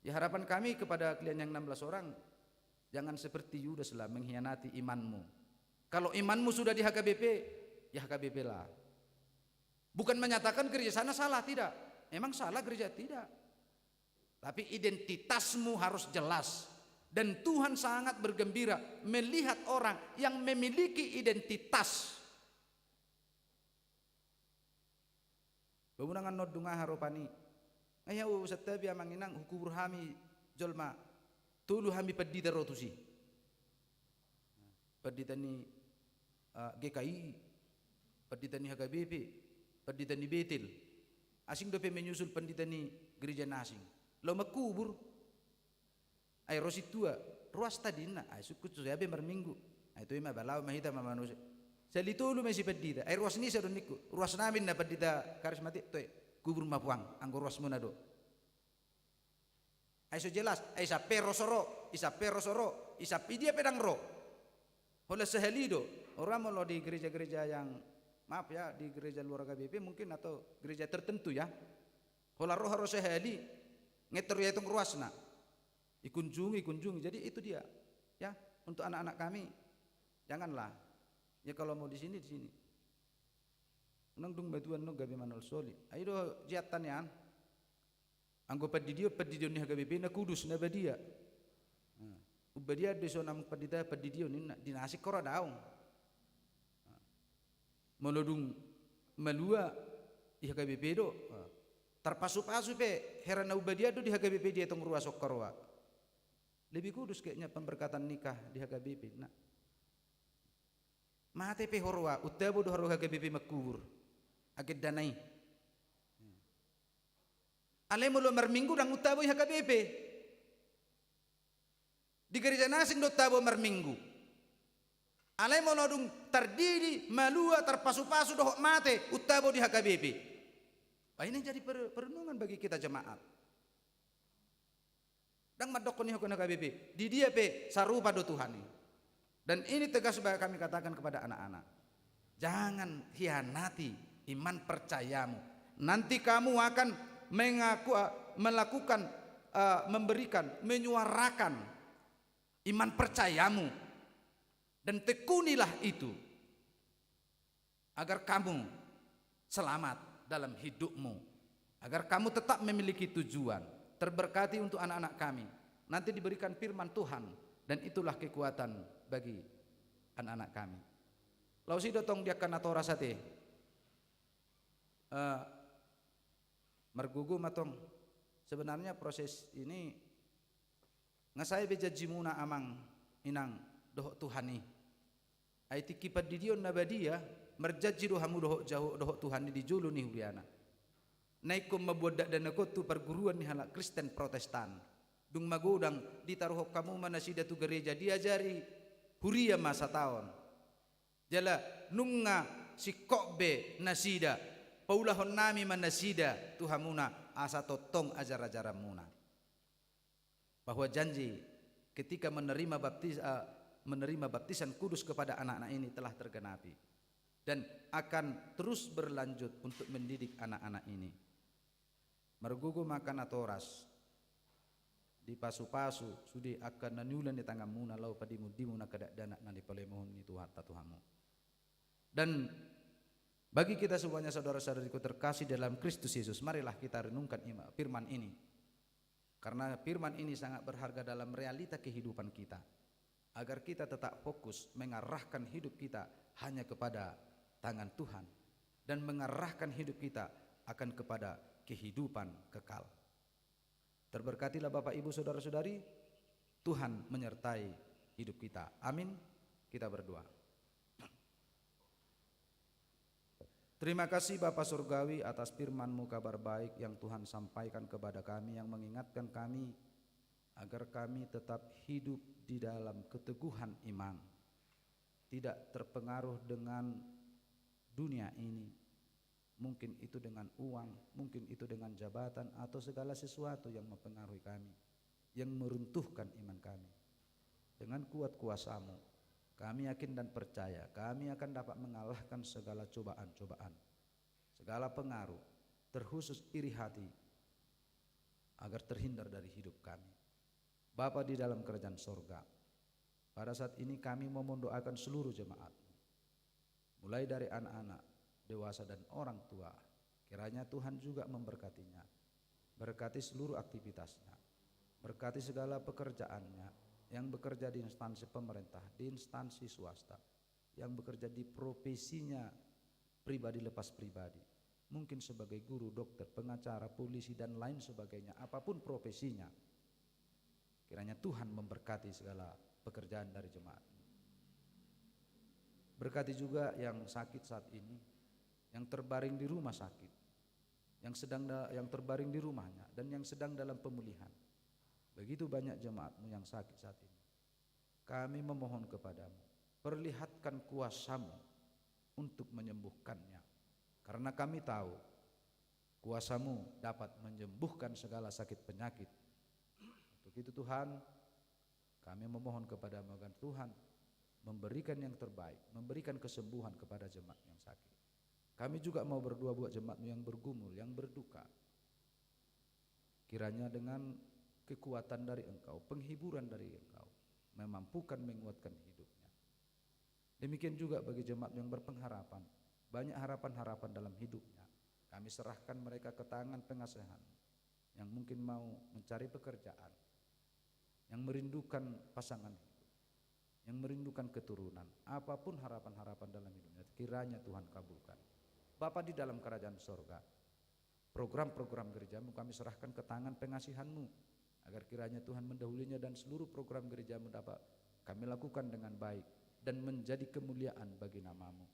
Ya, harapan kami kepada kalian yang enam belas orang, jangan seperti Yudas lah mengkhianati imanmu. Kalau imanmu sudah di H K B P, ya H K B P lah. Bukan menyatakan gereja sana salah, tidak. Emang salah gereja? Tidak. Tapi identitasmu harus jelas. Dan Tuhan sangat bergembira melihat orang yang memiliki identitas. Ba unang annon dung aha rohani. Ai hau santabi amang inang, hukubur hami jolma, tolu hami pandita ro tusi. Pandita ni, eh, G K I, pandita ni H K B P, pandita ni Betel. Asing dope menyusul pandita ni gereja na asing. Laho mangkubur. Ai ro sintua, ruasta do ninna, ai sungkun so hea be marminggu. Ai toe ma balaho ma hita ma manusia. Sahali tolu ma i si pandita, ai ruas ni ise do ningku, ruas nami ninna pandita karismatik, toe, kubur ma puang, anggo ruasmuna do. Ai so jelas, ai sampe ro so ro, i sampe ro so ro, i sampe i dia pe ndang ro. Holan sahali do, ora molo di gereja-gereja yang, maaf ya, di gereja luar H K B P mungkin atau gereja tertentu ya. Holan ro haroa sahali, ngetor ia tong ruasna. Ikunjungi, ikunjungi. Jadi itu dia. Ya, untuk anak-anak kami, janganlah. Ya kalau mau di sini, di sini. Unang dung matua annon gabe manolsoli. Ai do jiatta nian. Anggo pandidion, pandidion ni H K B P na kudus, na badia. Nah, umbadia do ison amang pandita pandidion ninna, di na asing ho ra daong. Nah, molo dung malua i H K B P do. Nah, tarpasupasu pe hera na umbadia do di H K B P dia tong ruas on haroa. Lebih kudus kayaknya pemberkatan nikah di H K B P. Nah. Mate pe haroa, untabo do haroa H K B P mangkubur. Agenda na i. Alai molo marminggu ndang untabo i H K B P. Di gereja na asing do untabo marminggu. Alai molo dung tardidi, malua, tarpasupasu dohot mate, untabo di H K B P. Wah, ini jadi per-, perenungan bagi kita jemaat. Ndang mandokkon ihokon H K B P, di dia pe sarupa do Tuhan i. Dan ini tegas ba-, kami katakan kepada anak-anak. Jangan hianati iman percayamu. Nanti kamu akan mengaku, eh, melakukan, eh, memberikan, menyuarakan iman percayamu. Dan tekunilah itu. Agar kamu selamat dalam hidupmu, agar kamu tetap memiliki tujuan. Terberkati untuk anak-anak kami. Nanti diberikan firman Tuhan, dan itulah kekuatan bagi anak-anak kami. Laos i do tong di angka natoras ate. Eh, margogo ma tong. Sebenarnya proses ini nga sae be janjimuna amang, inang, dohot Tuhan i. Ai tingki pandidion na badia, marjanji do hamu dohot Jaho-, dohot Tuhan i di jolo ni huriana. Na ingkon mamboan dakdanak on tu parguruan ni halak Kristen Protestan. Dung magodang, ditaruhon hamu ma nasida tu gareja, diajari huria ma sataon. Jala nunga singkop be nasida, paulahon nami ma nasida tu hamuna asa tongtong ajar-ajaranmuna. Bahwa janji ketika menerima baptis-, eh, menerima baptisan kudus kepada anak-anak ini telah tergenapi dan akan terus berlanjut untuk mendidik anak-anak ini. Margogo ma angka natoras, dipasupasu sude angka na niula ni tanganmuna laho padimun-dimun angka dakdanak na nipalemohon ni Tuhanta tu hamu. Dan bagi kita semuanya, saudara-saudariku terkasih dalam Kristus Yesus, marilah kita renungkan ima-, firman ini. Karena firman ini sangat berharga dalam realita kehidupan kita. Agar kita tetap fokus mengarahkan hidup kita hanya kepada tangan Tuhan dan mengarahkan hidup kita akan kepada kehidupan kekal. Terberkatilah Bapak, Ibu, saudara-saudari. Tuhan menyertai hidup kita. Amin. Kita berdoa. Terima kasih Bapa Surgawi atas firman-Mu kabar baik yang Tuhan sampaikan kepada kami, yang mengingatkan kami agar kami tetap hidup di dalam keteguhan iman, tidak terpengaruh dengan dunia ini, mungkin itu dengan uang, mungkin itu dengan jabatan, atau segala sesuatu yang mempengaruhi kami, yang meruntuhkan iman kami. Dengan kuat kuasa-Mu, kami yakin dan percaya kami akan dapat mengalahkan segala cobaan-cobaan, segala pengaruh, terkhusus iri hati, agar terhindar dari hidup kami. Bapa di dalam kerajaan sorga, pada saat ini kami mau mendoakan seluruh jemaat-Mu, mulai dari anak-anak, dewasa, dan orang tua. Kiranya Tuhan juga memberkatinya. Berkati seluruh aktivitasnya. Berkati segala pekerjaannya, yang bekerja di instansi pemerintah, di instansi swasta, yang bekerja di profesinya pribadi lepas pribadi. Mungkin sebagai guru, dokter, pengacara, polisi, dan lain sebagainya. Apapun profesinya, kiranya Tuhan memberkati segala pekerjaan dari jemaat. Berkati juga yang sakit saat ini, yang terbaring di rumah sakit, yang sedang da-, yang terbaring di rumahnya, dan yang sedang dalam pemulihan. Begitu banyak jemaat-Mu yang sakit saat ini. Kami memohon kepada-Mu, perlihatkan kuasa-Mu untuk menyembuhkannya. Karena kami tahu, kuasa-Mu dapat menyembuhkan segala sakit penyakit. Untuk itu, Tuhan, kami memohon kepada-Mu agar Tuhan memberikan yang terbaik, memberikan kesembuhan kepada jemaat yang sakit. Kami juga mau berdoa buat jemaat-Mu yang bergumul, yang berduka. Kiranya dengan kekuatan dari Engkau, penghiburan dari Engkau, memampukan, menguatkan hidupnya. Demikian juga bagi jemaat yang berpengharapan, banyak harapan-harapan dalam hidupnya. Kami serahkan mereka ke tangan pengasihan, yang mungkin mau mencari pekerjaan, yang merindukan pasangan hidup, yang merindukan keturunan, apapun harapan-harapan dalam hidupnya, kiranya Tuhan kabulkan. Bapa di dalam kerajaan sorga, program-program gereja-Mu kami serahkan ke tangan pengasihan-Mu, agar kiranya Tuhan mendahulinya dan seluruh program gereja-Mu dapat kami lakukan dengan baik dan menjadi kemuliaan bagi nama-Mu.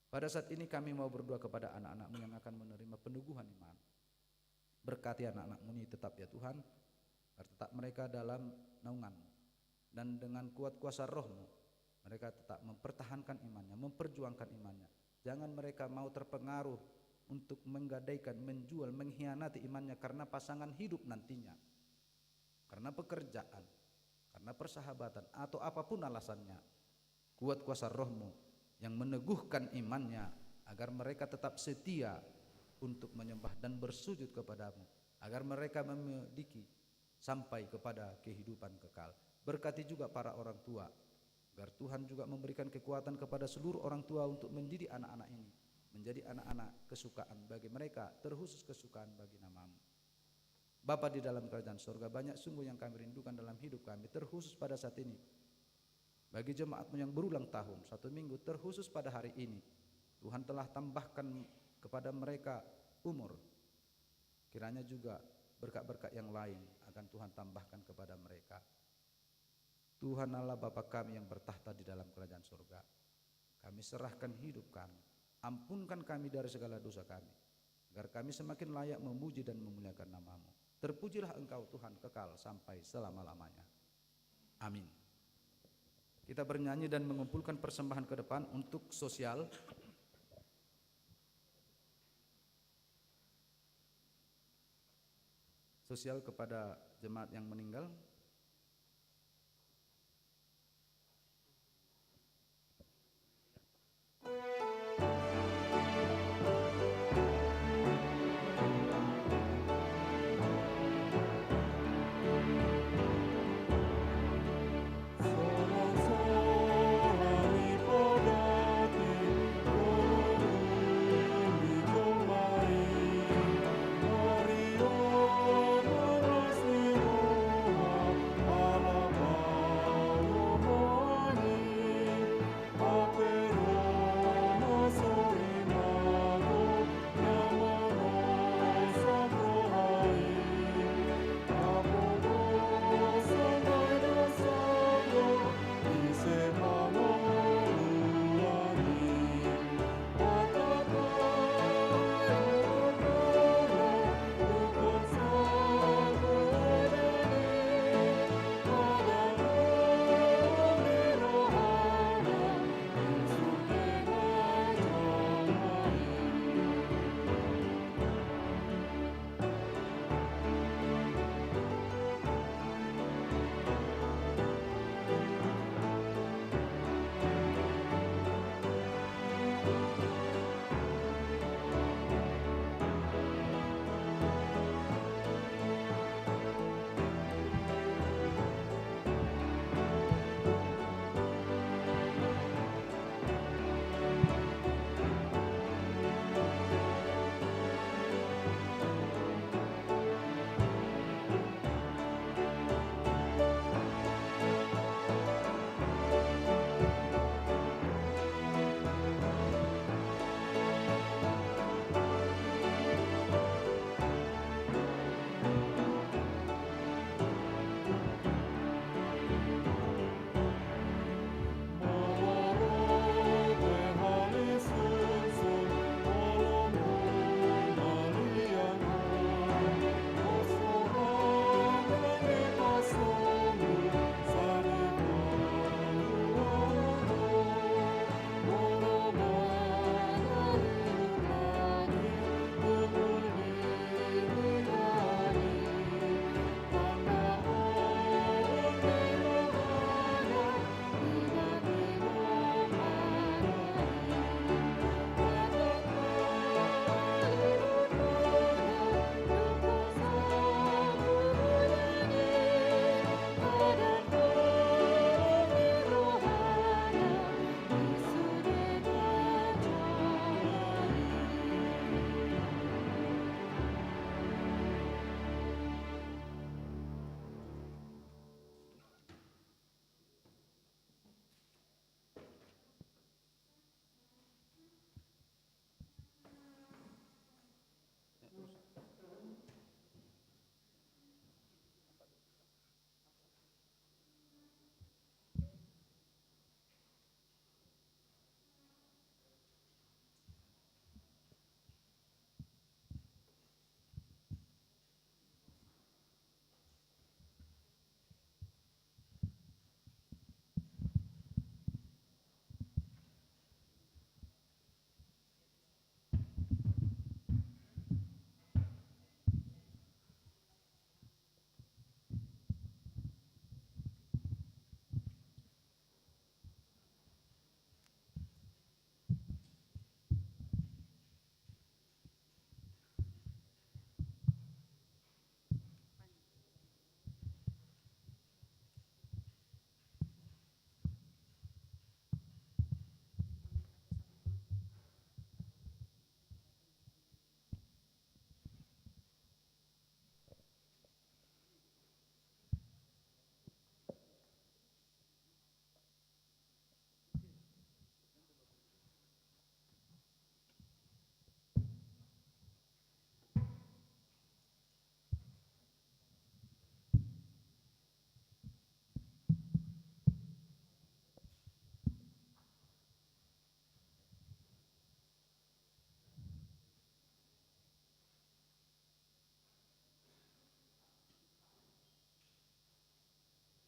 Pada saat ini kami mau berdoa kepada anak-anak-Mu yang akan menerima peneguhan iman. Berkati anak-anak-Mu ini tetap, ya Tuhan, agar tetap mereka dalam naungan-Mu. Dan dengan kuat kuasa Roh-Mu, mereka tetap mempertahankan imannya, memperjuangkan imannya. Jangan mereka mau terpengaruh untuk menggadaikan, menjual, mengkhianati imannya karena pasangan hidup nantinya, karena pekerjaan, karena persahabatan, atau apapun alasannya. Kuat kuasa Roh-Mu yang meneguhkan imannya, agar mereka tetap setia untuk menyembah dan bersujud kepada-Mu, agar mereka memiliki sampai kepada kehidupan kekal. Berkati juga para orang tua, agar Tuhan juga memberikan kekuatan kepada seluruh orang tua untuk mendidik anak-anak ini menjadi anak-anak kesukaan bagi mereka, terkhusus kesukaan bagi nama-Mu. Bapa di dalam kerajaan sorga, banyak sungguh yang kami rindukan dalam hidup kami, terkhusus pada saat ini. Bagi jemaat-Mu yang berulang tahun, satu minggu, terkhusus pada hari ini, Tuhan telah tambahkan kepada mereka umur. Kiranya juga berkat-berkat yang lain akan Tuhan tambahkan kepada mereka. Tuhan Allah, Bapa kami yang bertakhta di dalam kerajaan sorga, kami serahkan hidup kami. Ampunkan kami dari segala dosa kami, agar kami semakin layak memuji dan memuliakan nama-Mu. Terpujilah Engkau, Tuhan, kekal sampai selama-lamanya. Amin. Kita bernyanyi dan mengumpulkan persembahan ke depan untuk sosial. Sosial kepada jemaat yang meninggal.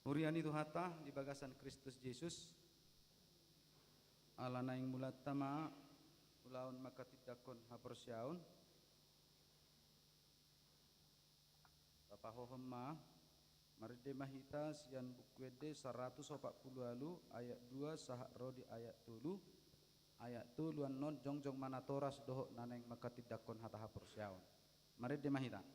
Huria ni Tuhanta di bagasan Kristus Jesus, ala naeng mulanta ma ulaon manghatindanghon haporseaon, tapahohom ma, marende ma hita sian Buku Ende saratus opat pulu ualu ayat dua sahat ro di ayat tolu, ayat tolu annon jongjong ma natoras dohot na naeng manghatindanghon hata haporseaon. Marende ma hita.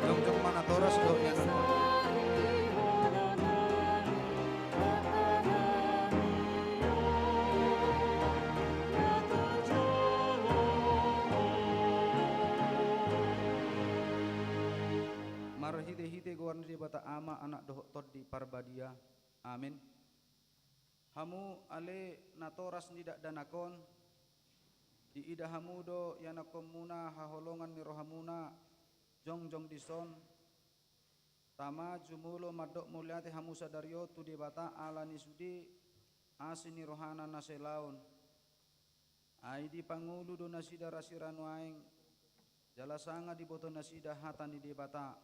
Jongjong ma natoras dohot na naeng. Marhitehite goar ni Debata Ama, Anak dohot Tondi Parbadia. Amen. Hamu ale natoras ni dakdanak on, diida hamu do ianakhonmuna haholongan ni rohamuna jongjong dison. Tama, jumolo mandok mauliate hamu sadari on tu Debata ala ni sude asi ni rohana na sai laon. Ai dipangolu do nasida rasira nuaeng, jala sanga diboto nasida hata ni Debata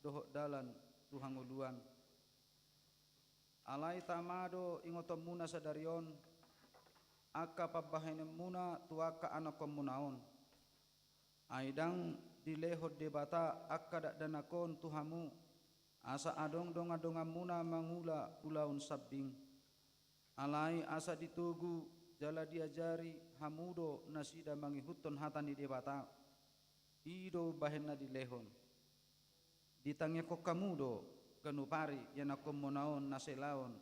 dohot dalan tu hangoluan. Alai tama do ingotonmuna sadari on angka pambahenanmuna tu angka anakhonmuna on. Ai ndang dilehon Debata angka dakdanak on tu hamu, asa adong dongandonganmuna mangula ulaon sambing. Alai asa ditogu jala diajari hamu do nasida mangihuthon hata ni Debata. I do bahen na dilehon. Ditangiangkon hamu do ganup ari ianakhonmuna on na sai laon,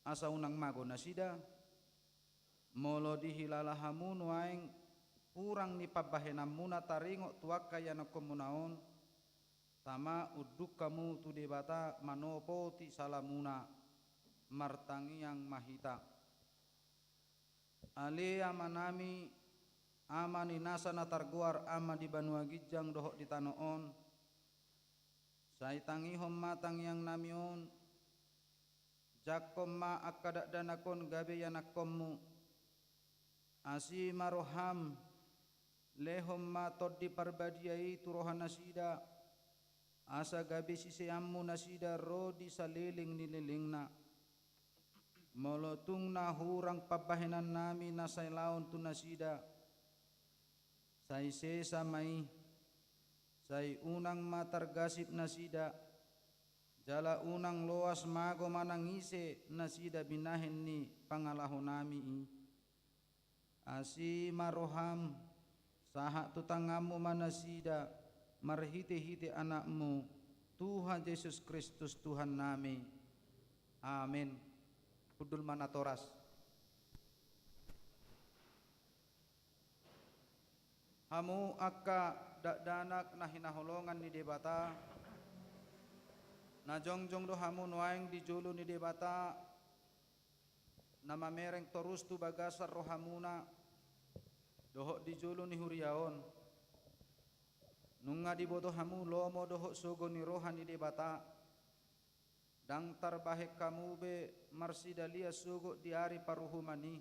asa unang mago nasida? Molo dihilala hamu nuaeng hurang ni pambahenanmuna taringot tu angka ianakhonmuna on, tama unduk hamu tu Debata manopoti salamuna. Martangiang ma hita. Ale Amanami, Ama ni nasa na targoar Ama di banua ginjang dohot di tano on, sai tangihon ma tangiangnami on, jangkon ma angka dakdanak on gabe ianakhonmu. Asi ma roham, lehon ma Tondi Parbadia i tu rohanasida, asa gabe siseanmu nasida ro di saleleng ni lelengna. Molo tung na hurang pambahenannami na sai laon tu nasida, sai sesa ma i, sai unang ma targasip nasida, jala unang loas mago manang ise nasida binahen ni pangalahonami i. Asi ma roham, sahat tu tanganmu ma nasida, marhitehite Anakmu, Tuhan Jesus Kristus Tuhannami. Amen. Hundul ma natoras. Hamu angka dakdanak na hinaholongan ni Debata, na jongjong do hamu nuaeng di jolo ni Debata, na mamereng torus tu bagasan rohamuna dohot di jolo ni huria on. Nunga diboto hamu lomo dohot sogo ni roha ni Debata. Ndang tarbahen hamu be marsidalia sogot di ari paruhuman i.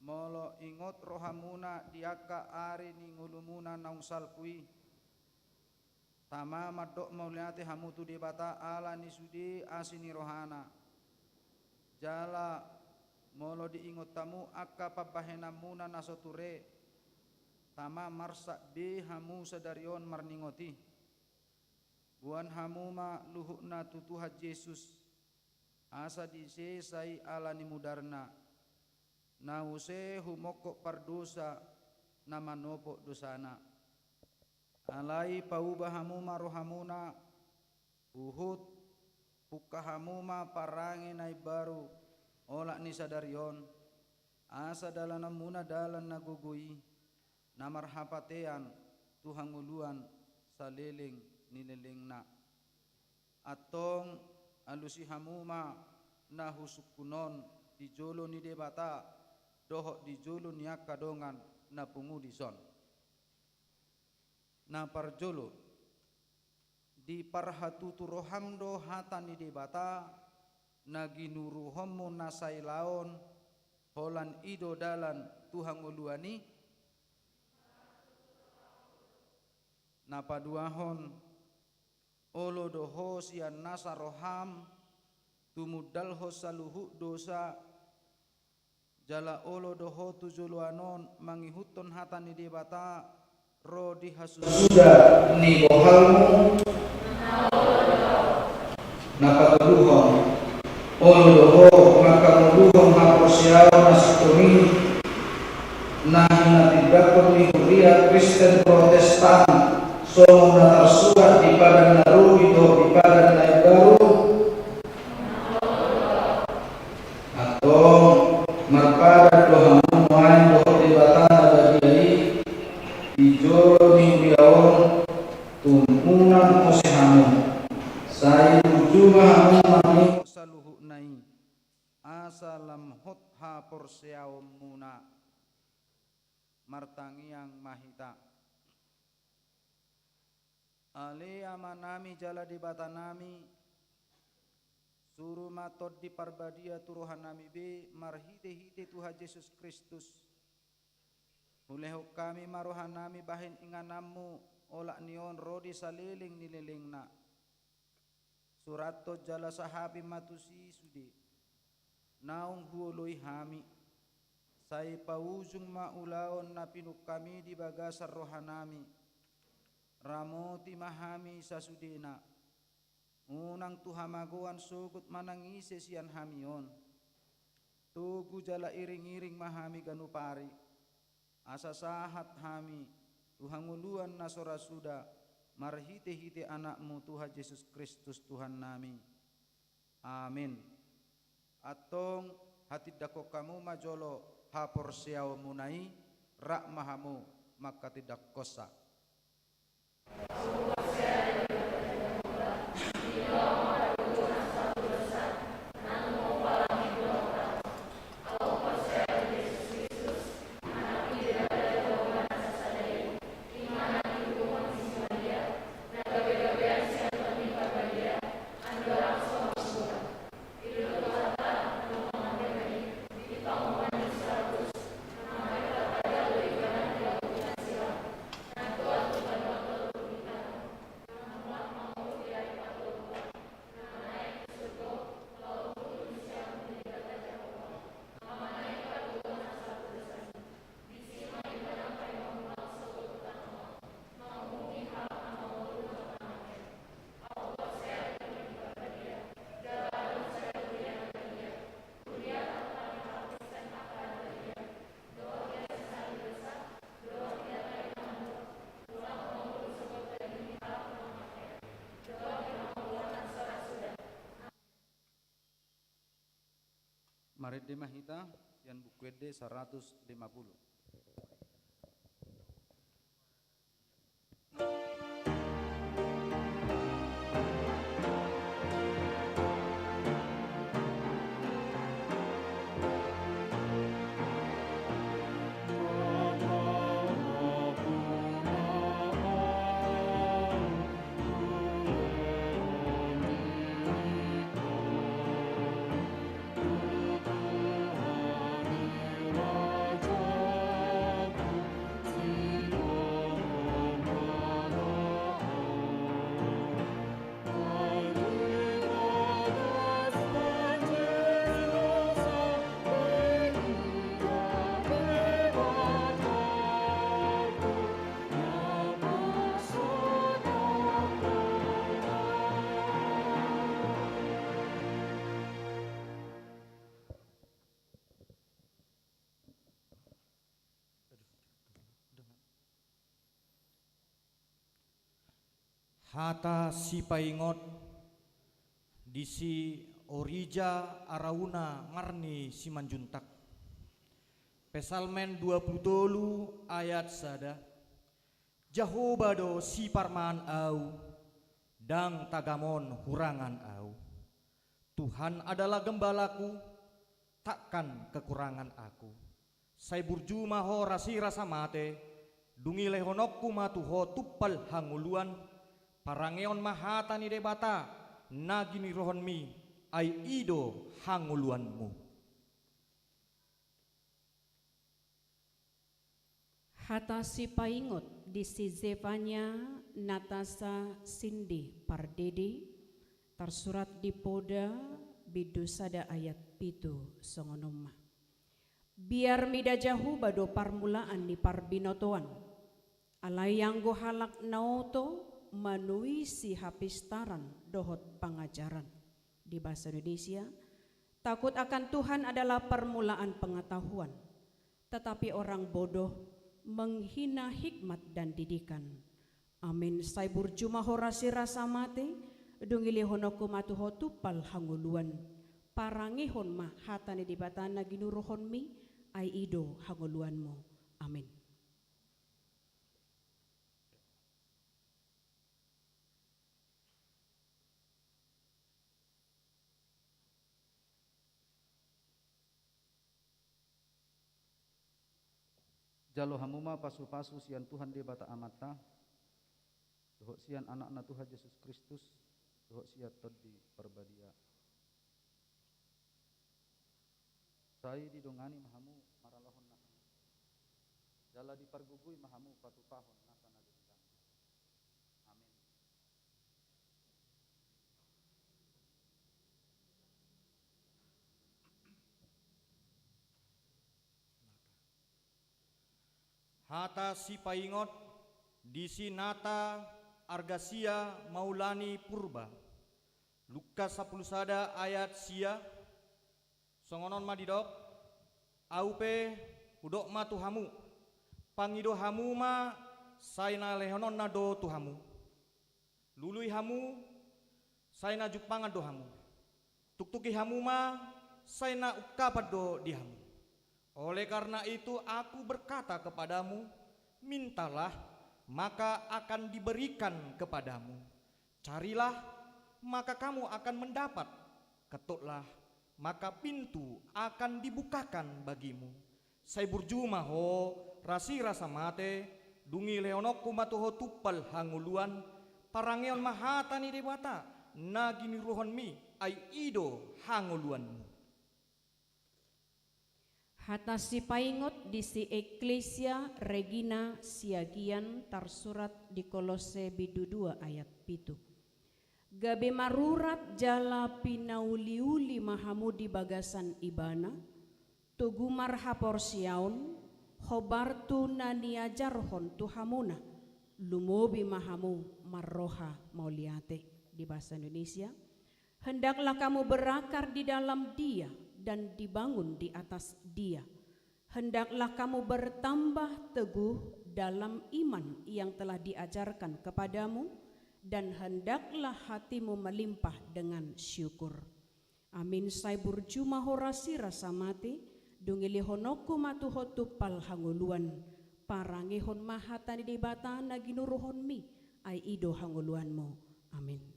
Molo ingot rohamuna di angka ari ni ngolumuna naung salpu i, tama mandok mauliate hamu tu Debata ala ni sude asi ni rohana. Jala molo diingot hamu angka pambahenanmuna na so ture, tama marsak be hamu sadari on marningot i. Boan hamu ma luhutna tu Tuhan Jesus, asa disesa i ala ni mudarna, na use humongkop pardosa na manopot dosana. Alai pauba hamu ma rohamuna, huhut pungka hamu ma parange na imbaru olat ni sadari on, asa dalananmuna dalan na gogo i, na marhapatean tu hangoluan saleleng ni lelengna. Antong alusi hamu ma na husungkun on di jolo ni Debata dohot di jolo ni angka dongan na pungu dison. Na parjolo, diparhatutu roham do hata ni Debata na ginuruhonmu na sailaon, holan i do dalan tu hangoluan i? Na paduahon, olo do ho sian nasa roham tumundalhon saluhut dosa, jala olo do ho tu joloan on mangihuthon hata ni Debata ro di hasusuda ni bohalmu? Na patoluhon, olo do ho mangkangoluhon haporseaon na sintong i, na hinatindangkon ni huria Kristen Protestan, songon na tarsurat di Padan na Robi dohot di Padan na Imbaru? Antong marpadan do hamu nuaeng dohot Debata na badia i di jolo ni huria on, tung unang mose hamu, sai uju ma hamu mangihuthon saluhutna i, asa lam hot haporseaonmuna. Martangiang ma hita. Ale Amanami jala Debatanami, suru ma Tondi Parbadia tu rohanami be marhitehite Tuhan Jesus Kristus. Hulehon hami ma rohanami bahen ingananmu, olat ni on ro di saleleng ni lelengna. Surathon jala sahaphon ma tusi sude naung huoloi hami. Sai paujung ma ulaon na pinungkami di bagasan rohanami. Ramoti ma hami sasudena. Unang tu hamagoan sogot manang ise sian hami on. Togu jala iring-iring ma hami ganup ari, asa sahat hami tu hangoluan na so ra suda, marhitehite Anakmu Tuhan Jesus Kristus Tuhannami. Amin. Antong hatindangkon hamu ma jolo haporseaonmuna i, rap ma hamu manghatindangkonsa. Marende ma hita sian Buku Ende saratus lima pulu. Hata sipaingot di si Orija Arauna Marni Simanjuntak. Psalmen dua puluh tolu ayat sada. Jahowa do siparmaan au, ndang tagamon hurangan au. Tuhan adalah gembalaku, takkan kekurangan aku. Sai burju ma ho rasi rasa mate, dung i lehononku ma tu ho tumpal hangoluan, parangeon ma hata ni Debata na giniruhonmi, ai i do hangoluanmu. Hata sipaingot di si Zefanya Natasha Sindi Pardede, tarsurat di Poda bindu sada ayat pitu songon on ma. Biar mida Jahowa do parmulaan ni parbinotoan, alai anggo halak na oto manuisi hapistaran dohot pangajaran. Di bahasa Indonesia, takut akan Tuhan adalah permulaan pengetahuan, tetapi orang bodoh menghina hikmat dan didikan. Amin. Sai burju ma ho rasi rasa mate, dung i lehononku ma tu ho tumpal hangoluan, parangehon ma hata ni Debata na ginuruhonmi, ai i do hangoluanmu. Amin. Jalo hamu ma pasupasu sian Tuhan Debata Amanta, dohot sian Anakna Tuhan Jesus Kristus, dohot sian Tondi Parbadia. Sai didongani ma hamu maralohon nasa na jat, jala dipargogoi ma hamu patupahon nasa na denggan. Amin. Hata sipaingot di si Nata Argasia Maulani Purba. Lukas sampulu sada ayat sia. Songon on ma didok, au pe hudok ma tu hamu, pangido hamu ma, sai na lehononna do tu hamu. Lului hamu, sai na jumpangan do hamu. Tuktuki hamu ma, sai na ungkapan do di hamu. Oleh karena itu aku berkata kepadamu, mintalah, maka akan diberikan kepadamu. Carilah, maka kamu akan mendapat. Ketoklah, maka pintu akan dibukakan bagimu. Sai burju ma ho rasi rasa mate, dung i lehononku ma tu ho tumpal hangoluan, parangeon ma hata ni Debata na giniruhonmi, ai i do hangoluanmu. Hata sipaingot di si Ecclesia Regina Siagian, tarsurat di Kolosse bindu dua ayat pitu. Gabe marurat jala pinauliuli ma hamu di bagasan Ibana, togu marhaporseaon, hombar tu na niajarhon tu hamuna, lumobi ma hamu marroha mauliate. Di bahasa Indonesia, hendaklah kamu berakar di dalam Dia dan dibangun di atas Dia. Hendaklah kamu bertambah teguh dalam iman yang telah diajarkan kepadamu, dan hendaklah hatimu melimpah dengan syukur. Amin. Sai burju ma ho rasi rasa mate, dung i lehononku ma tu ho tumpal hangoluan, parangehon ma hata ni Debata na ginuruhonmi, ai i do hangoluanmu. Amin.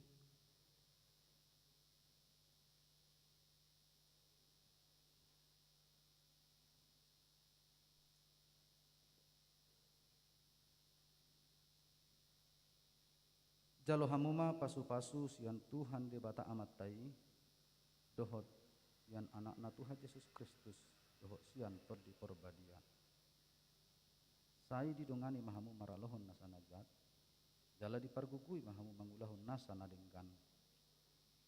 Jalo hamu ma pasupasu sian Tuhan Debata Amanta i, dohot sian Anakna Tuhan Jesus Kristus, dohot sian Tondi Parbadia. Sai didongani ma hamu maralohon nasa na jat, jala dipargogoi ma hamu mangulahon nasa na denggan.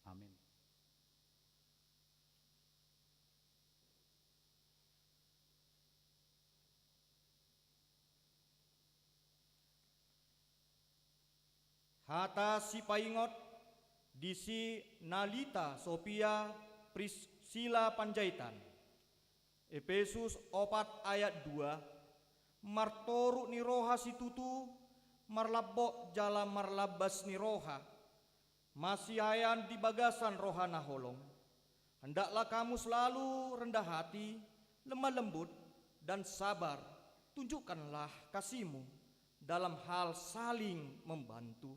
Amin. Hata sipaingot di si Nalita Sofia Priscilla Panjaitan. Epesus opat ayat dua. Martoruk ni roha situtu, Marlambok jala marlambas ni roha, masiaean di bagasan roha na holong. Hendaklah kamu selalu rendah hati, lemah lembut, dan sabar. Tunjukkanlah kasihmu dalam hal saling membantu.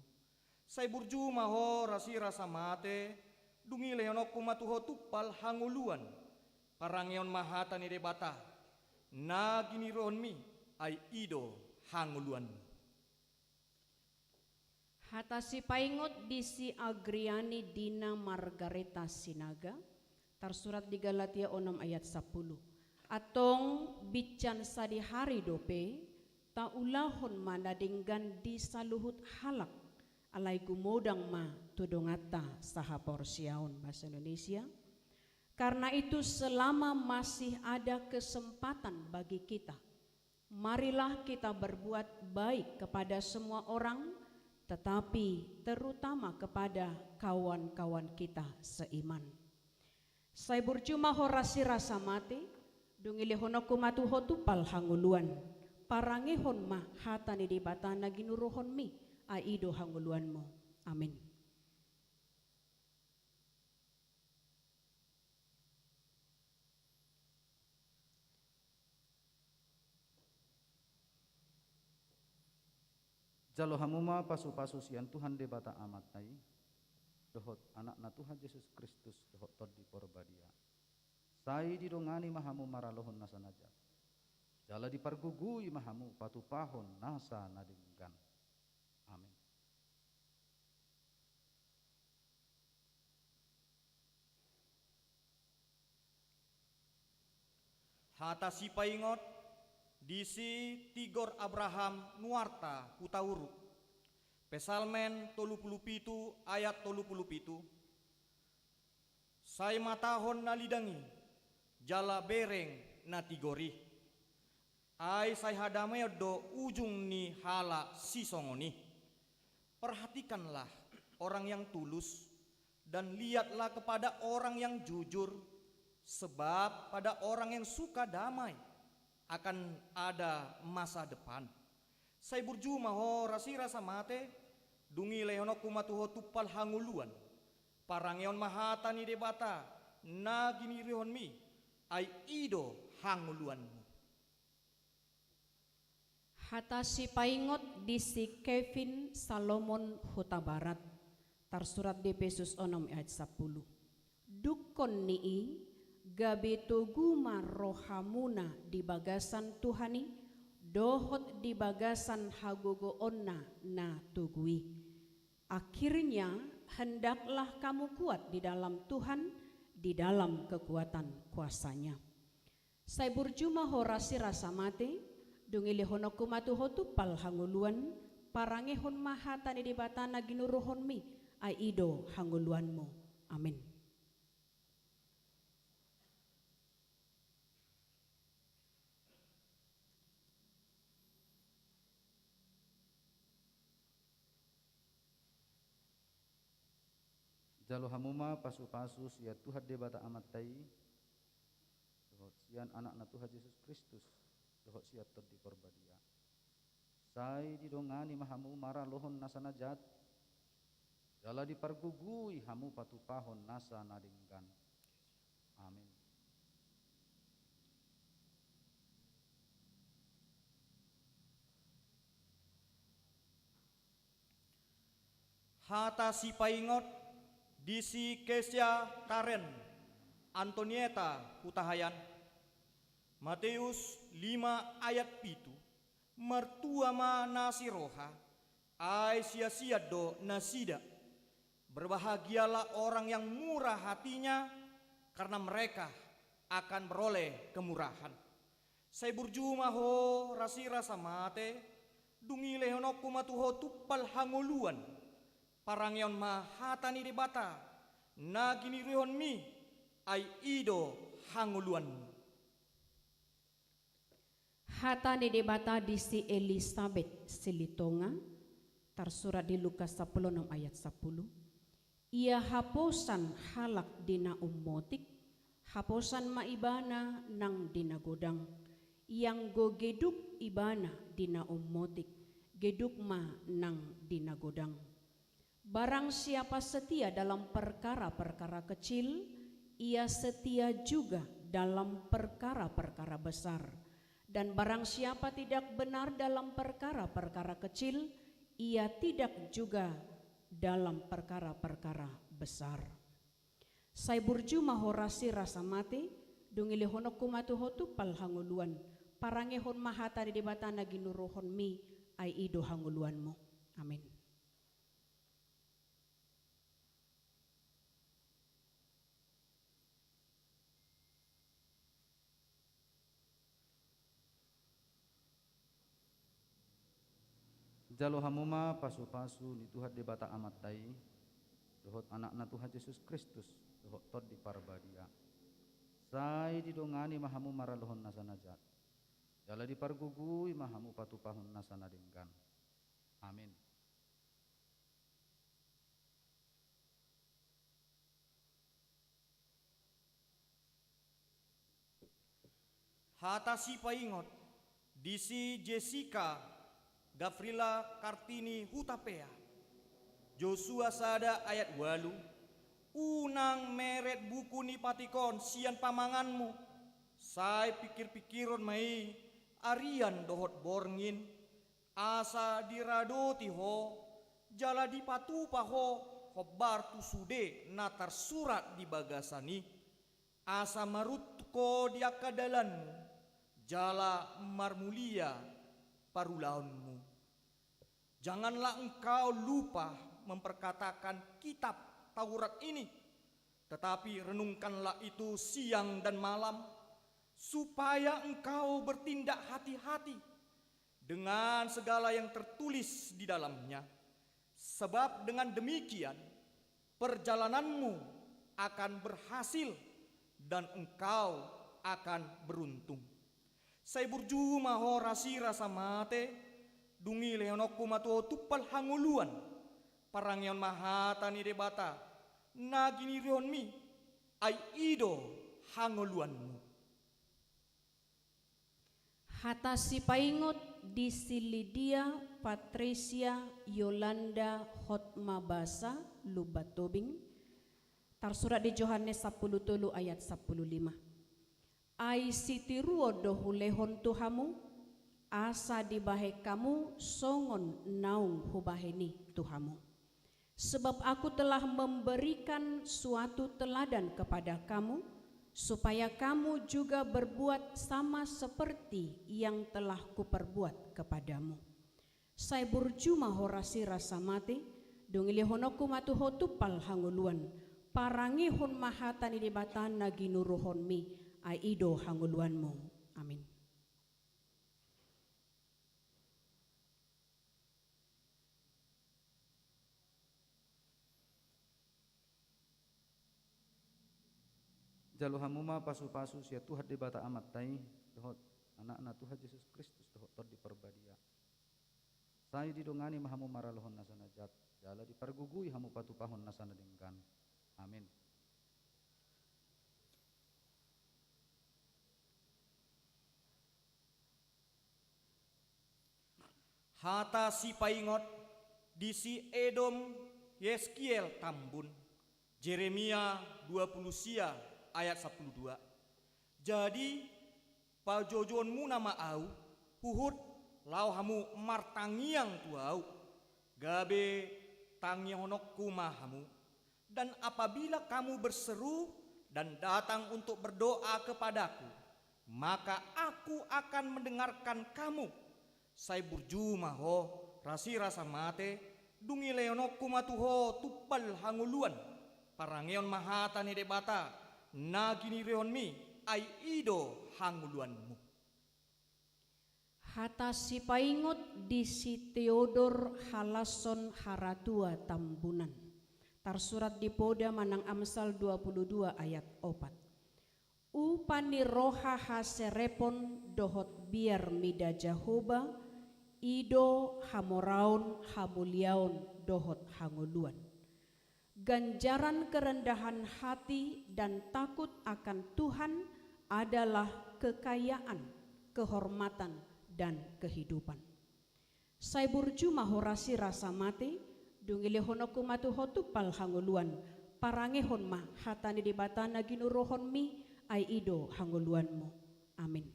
Sai burju ma ho rasirasa mate, dung i lehononku ma tu ho tumpal hangoluan. Parangehon ma hata ni Debata na giniruhonmi, ai i do hangoluanmu. Hata sipaingot di si Agriani Dina Margareta Sinaga, tarsurat di Galatia onom ayat sapulu. Antong bincan sadihari dope, taulahon ma na denggan di saluhut halak, alai gumodang ma tu donganta sahaporseaon, bahasa Indonesia. Karena itu, selama masih ada kesempatan bagi kita, marilah kita berbuat baik kepada semua orang, tetapi terutama kepada kawan-kawan kita seiman. Sai burju ma ho rasirasa mate, dung i lehononku ma tu ho tumpal hangoluan. Parangehon ma hata ni Debata na ginuruhonmi, ai i do hangoluanmu. Amin. Jalo hamu ma pasupasu sian Tuhan Debata Amanta i, dohot Anakna Tuhan Jesus Kristus, dohot Tondi Porbadia. Sai didongani ma hamu maralohon nasa na jat, jala dipargogoi ma hamu patupahon nasa na denggan. Amin. Hata sipaingot di si Tigor Abraham Nuarta Hutauruk. Psalmen tolu pulu pitu ayat tolu pulu pitu. Sai matahon na lidang i, jala bereng na tigor i. Ai sai hadameon do ujung ni halak sisongon i. Perhatikanlah orang yang tulus, dan lihatlah kepada orang yang jujur, sebab pada orang yang suka damai akan ada masa depan. Sai burju ma ho rasirasa mate, dung i lehononku ma tu ho tumpal hangoluan. Parangehon ma hata ni Debata na giniruhonmi, ai i do hangoluanmu. Hata sipaingot di si Kevin Salomon Hutabarat, tarsurat di Epesus onom ayat sapulu. Dungkon ni i, gabe togu ma rohamuna di bagasan Tuhan i, dohot di bagasan hagogoonna na togu i. Akhirnya, hendaklah kamu kuat di dalam Tuhan, di dalam kekuatan kuasa-Nya. Sai burju ma ho rasirasa mate, dung i lehononku ma tu ho tumpal hangoluan, parangehon ma hata ni Debata na ginuruhonmi, ai i do hangoluanmu. Amin. Jalo hamu ma pasupasu sian Tuhan Debata Amanta i, dohot sian Anakna Tuhan Jesus Kristus, dohot sian Tondi Porbadia. Sai didongani ma hamu maralohon nasa na jat, jala dipargogoi hamu patupahon nasa na denggan. Amin. Hata sipaingot di si Kesia Karen Antonieta Hutahayan. Mateus lima ayat pitu. Martua ma na siroha, ai sia-sia do nasida. Berbahagialah orang yang murah hatinya, karena mereka akan beroleh kemurahan. Sai burju ma ho rasirasa mate, dung i lehononku ma tu ho tumpal hangoluan. Parangehon ma hata ni Debata na giniruhonmi, ai i do hangoluanmu. Hata ni Debata di si Elisabet Silitonga, tarsurat di Lukas sapulu onom ayat sapulu. Ia haposan halak di na ummotik, haposan ma ibana nang di na godang. Ianggo geduk ibana di na ummotik, geduk ma nang di na godang. Barang siapa setia dalam perkara-perkara kecil, ia setia juga dalam perkara-perkara besar. Dan barang siapa tidak benar dalam perkara-perkara kecil, ia tidak juga dalam perkara-perkara besar. Sai burju ma ho rasirasa mate, dung i lehononku ma tu ho tumpal hangoluan, parangehon ma hata ni Debata na ginuruhonmi, ai i do hangoluanmu. Amin. Jalo hamu ma pasupasu ni Tuhan Debata Amanta i, dohot Anakna Tuhan Jesus Kristus, dohot Tondi Parbadia. Sai didongani ma hamu maralohon nasa na jat, jala dipargogoi ma hamu patupahon nasa na denggan. Amin. Hata sipaingot di si Jessica Gavrila Kartini Hutapea. Josua sada ayat ualu. Unang meret buku ni patik on sian pamanganmu, sai pingkirpingkirhon ma i arian dohot borngin, asa diradoti ho, jala dipatupa ho hombar tu sude na tarsurat di bagasan i, asa maruntung ho di angka dalanmu, jala marmulia parulaonmu. Janganlah engkau lupa memperkatakan kitab Taurat ini, tetapi renungkanlah itu siang dan malam, supaya engkau bertindak hati-hati dengan segala yang tertulis di dalamnya. Sebab dengan demikian, perjalananmu akan berhasil dan engkau akan beruntung. Sai burju ma ho rasirasa mate, dung i lehononku ma tu ho tumpal hangoluan, parangehon ma hata ni Debata na ginuruhonmi, ai i do hangoluanmu. Hata sipaingot di si Lidia Patricia Yolanda Hotmabasa, Lumban Tobing, tarsurat di Johannes sampulu tolu ayat sampulu lima. Ai sitiruon do hulehon tu hamu, asa dibahen hamu songon naung hubahen i tu hamu. Sebab Aku telah memberikan suatu teladan kepada kamu, supaya kamu juga berbuat sama seperti yang telah Kuperbuat kepadamu. Sai burju ma ho rasirasa mate, dung i lehononku ma tu ho tumpal hangoluan, parangehon ma hata ni Debata na ginuruhonmi, ai i do hangoluanmu. Amin. Jalo hamu ma pasupasu sian Tuhan Debata Amanta i, dohot Anakna Tuhan Jesus Kristus, dohot Tondi Parbadia. Sai didongani ma hamu maralohon nasa na jat, jala dipargogoi hamu patupahon nasa na denggan. Amin. Hata sipaingot di si Edom Yeskiel Tambun, Jeremia dua pulu sia ayat sampulu dua. Jadi, pajoujouonmuna ma Au, huhut laho hamu martangiang tu Au, gabe tangihononku ma hamu. Dan apabila kamu berseru dan datang untuk berdoa kepada-Ku, maka Aku akan mendengarkan kamu. Sai burju ma ho, rasirasa mate, dung i lehononku ma tu ho tumpal hangoluan, parangehon ma hata ni Debata na ginuruhonmi, ai i do hangoluanmu. Hata sipaingot di si Teodor Halasson Haratua Tambunan. Tarsurat di Poda manang Amsal dua pulu dua ayat opat. Upa ni roha haserepon dohot biar mida Jahowa, i do hamoraon, hamuliaon dohot hangoluan. Ganjaran kerendahan hati dan takut akan Tuhan adalah kekayaan, kehormatan, dan kehidupan. Sai burju ma ho rasirasa mate, dung i lehononku ma tu ho tumpal hangoluan, parangehon ma hata ni Debata na ginuruhonmi, ai i do hangoluanmu. Amin.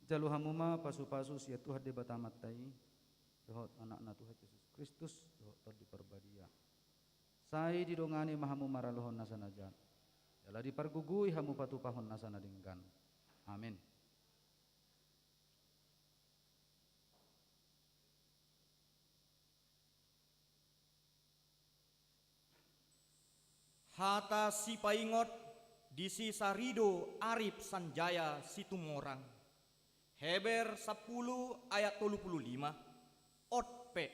Jalo hamu ma pasupasu sian Tuhan Debata Amanta i, dohot Anakna Tuhan Jesus Kristus, dohot Tondi Parbadia. Sai didongani ma hamu maralohon nasa na jat, jala dipargogoi hamu patupahon nasa na denggan. Amin. Hata sipaingot di si Sarido Arif Sanjaya Situmorang. Heber sampulu ayat tolu pulu lima. Ot pe,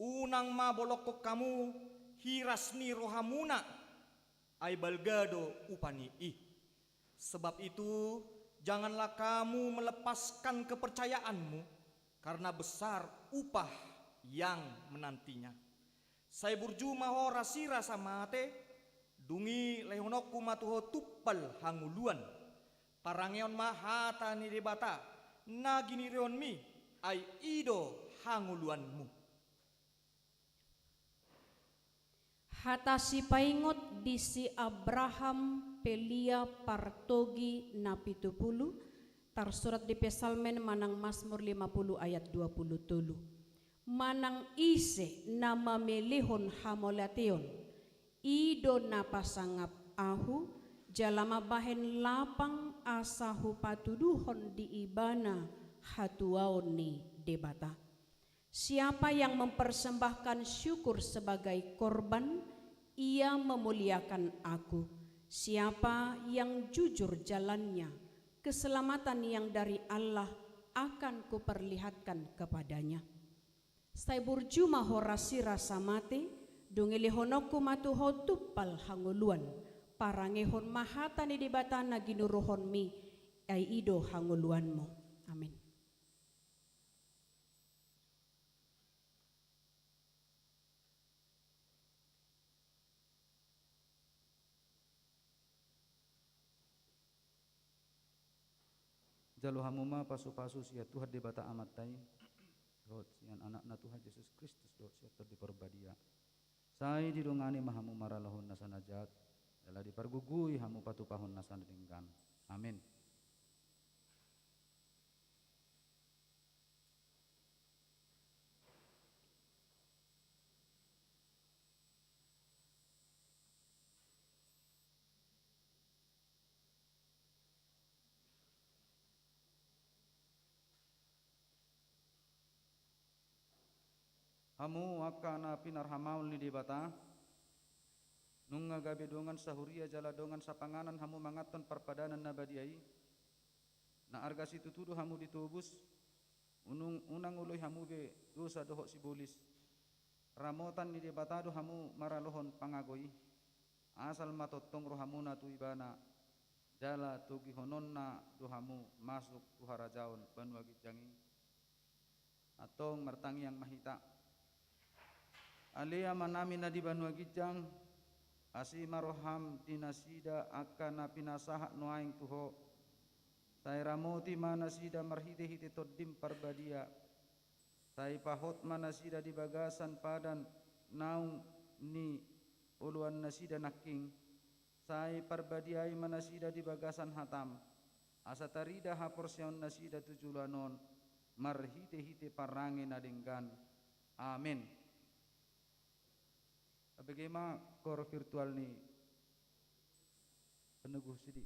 unang ma bolongkon hamu hiras ni rohamuna, ai balga do upa ni i. Sebab itu, janganlah kamu melepaskan kepercayaanmu, karena besar upah yang menantinya. Sai burju ma ho rasirasa mate, dung i lehononku ma tu ho tumpal hangoluan, parangehon ma hata ni Debata na ginuruhonmi, ai i do hangoluanmu. Hata sipaingot di si Abraham Pelia Partogi na pitu pulu, tarsurat di Psalmen manang Masmur lima pulu ayat dua pulu tolu. Manang ise na mamelehon hamauliateon, i do na pasangap Ahu, jala mambahen lapang asa hupatuduhon di ibana hatuaon ni Debata. Siapa yang mempersembahkan syukur sebagai korban, ia memuliakan Aku. Siapa yang jujur jalannya, keselamatan yang dari Allah akan Kuperlihatkan kepadanya. Sai burju ma ho rasirasa mate, dung i lehononku ma tu ho tumpal hangoluan, parangehon ma hata ni Debata na ginuruhonmi, ai i do hangoluanmu. Amin. Jalo hamu ma pasupasu sian Tuhan Debata Amanta i, dohot sian Anakna Tuhan Jesus Kristus, dohot sian Tondi Parbadia. Sai didongani ma hamu maralohon nasa na jat, jala dipargogoi hamu patupahon nasa na denggan. Amin. Hamu angka na pinarhamaol ni Debata, nunga gabe dongan sahuria jala dongan sapanganan hamu manganhon parpadanan na badia i, na arga situtu do hamu ditobus, unung, unang oloi hamu be dosa dohot sibolis. Ramotan ni Debata do hamu maralohon pangago i, asal ma tongtong rohamuna tu Ibana, jala togihononna do hamu masuk tu harajaon banua ginjang i. Antong martangiang ma hita. Ale Amanami na di banua ginjang, asi ma roham di nasida angka na pinasahat nuaeng tu Ho. Sai ramoti ma nasida marhitehite Tondim Parbadia. Sai pahot ma nasida di bagasan padan naung nioloannasida nangkin. Sai parbadiai ma nasida di bagasan hatam, asa tarida haporseaonnasida tu joloan on, marhitehite parange na denggan. Amen. Tabege ma koor virtual ni panoguhon sidi.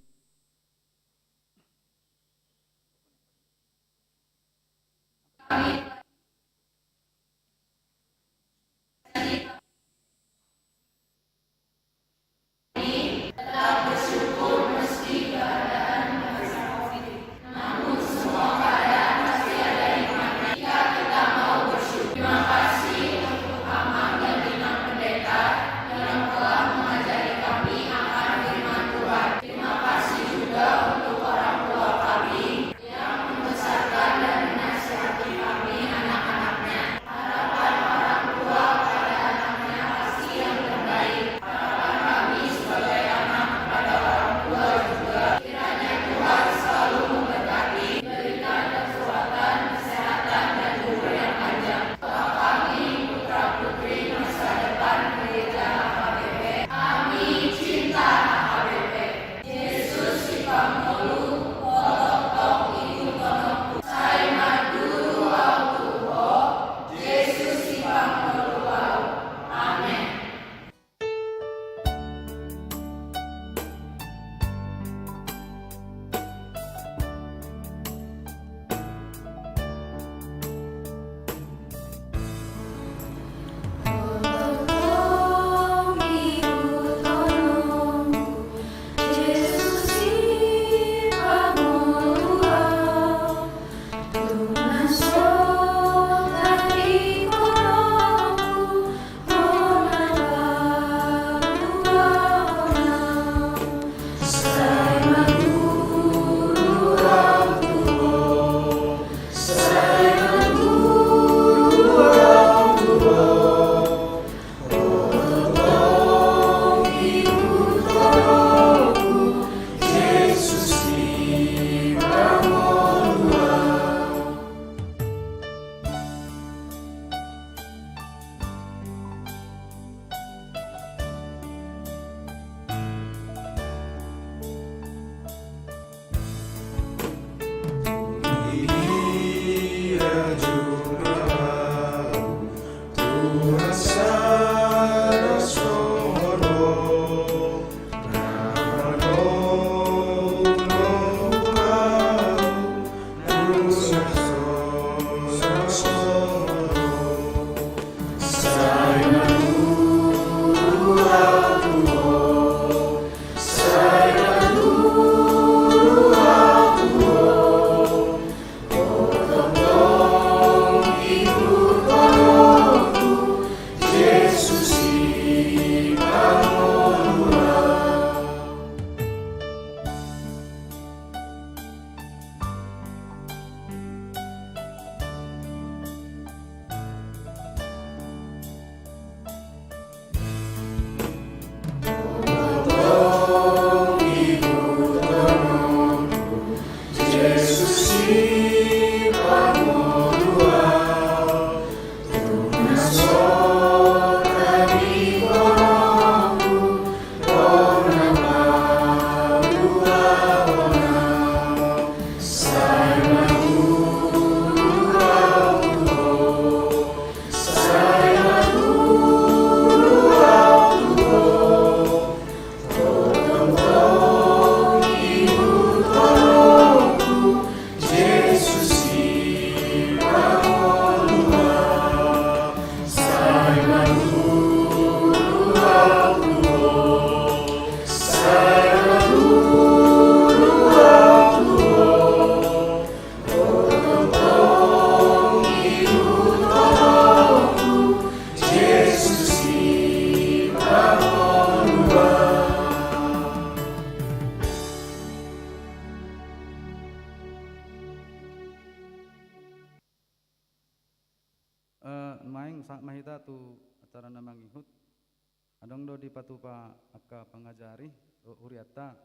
Adong do dipatupa angka pangajari, o, hurianta,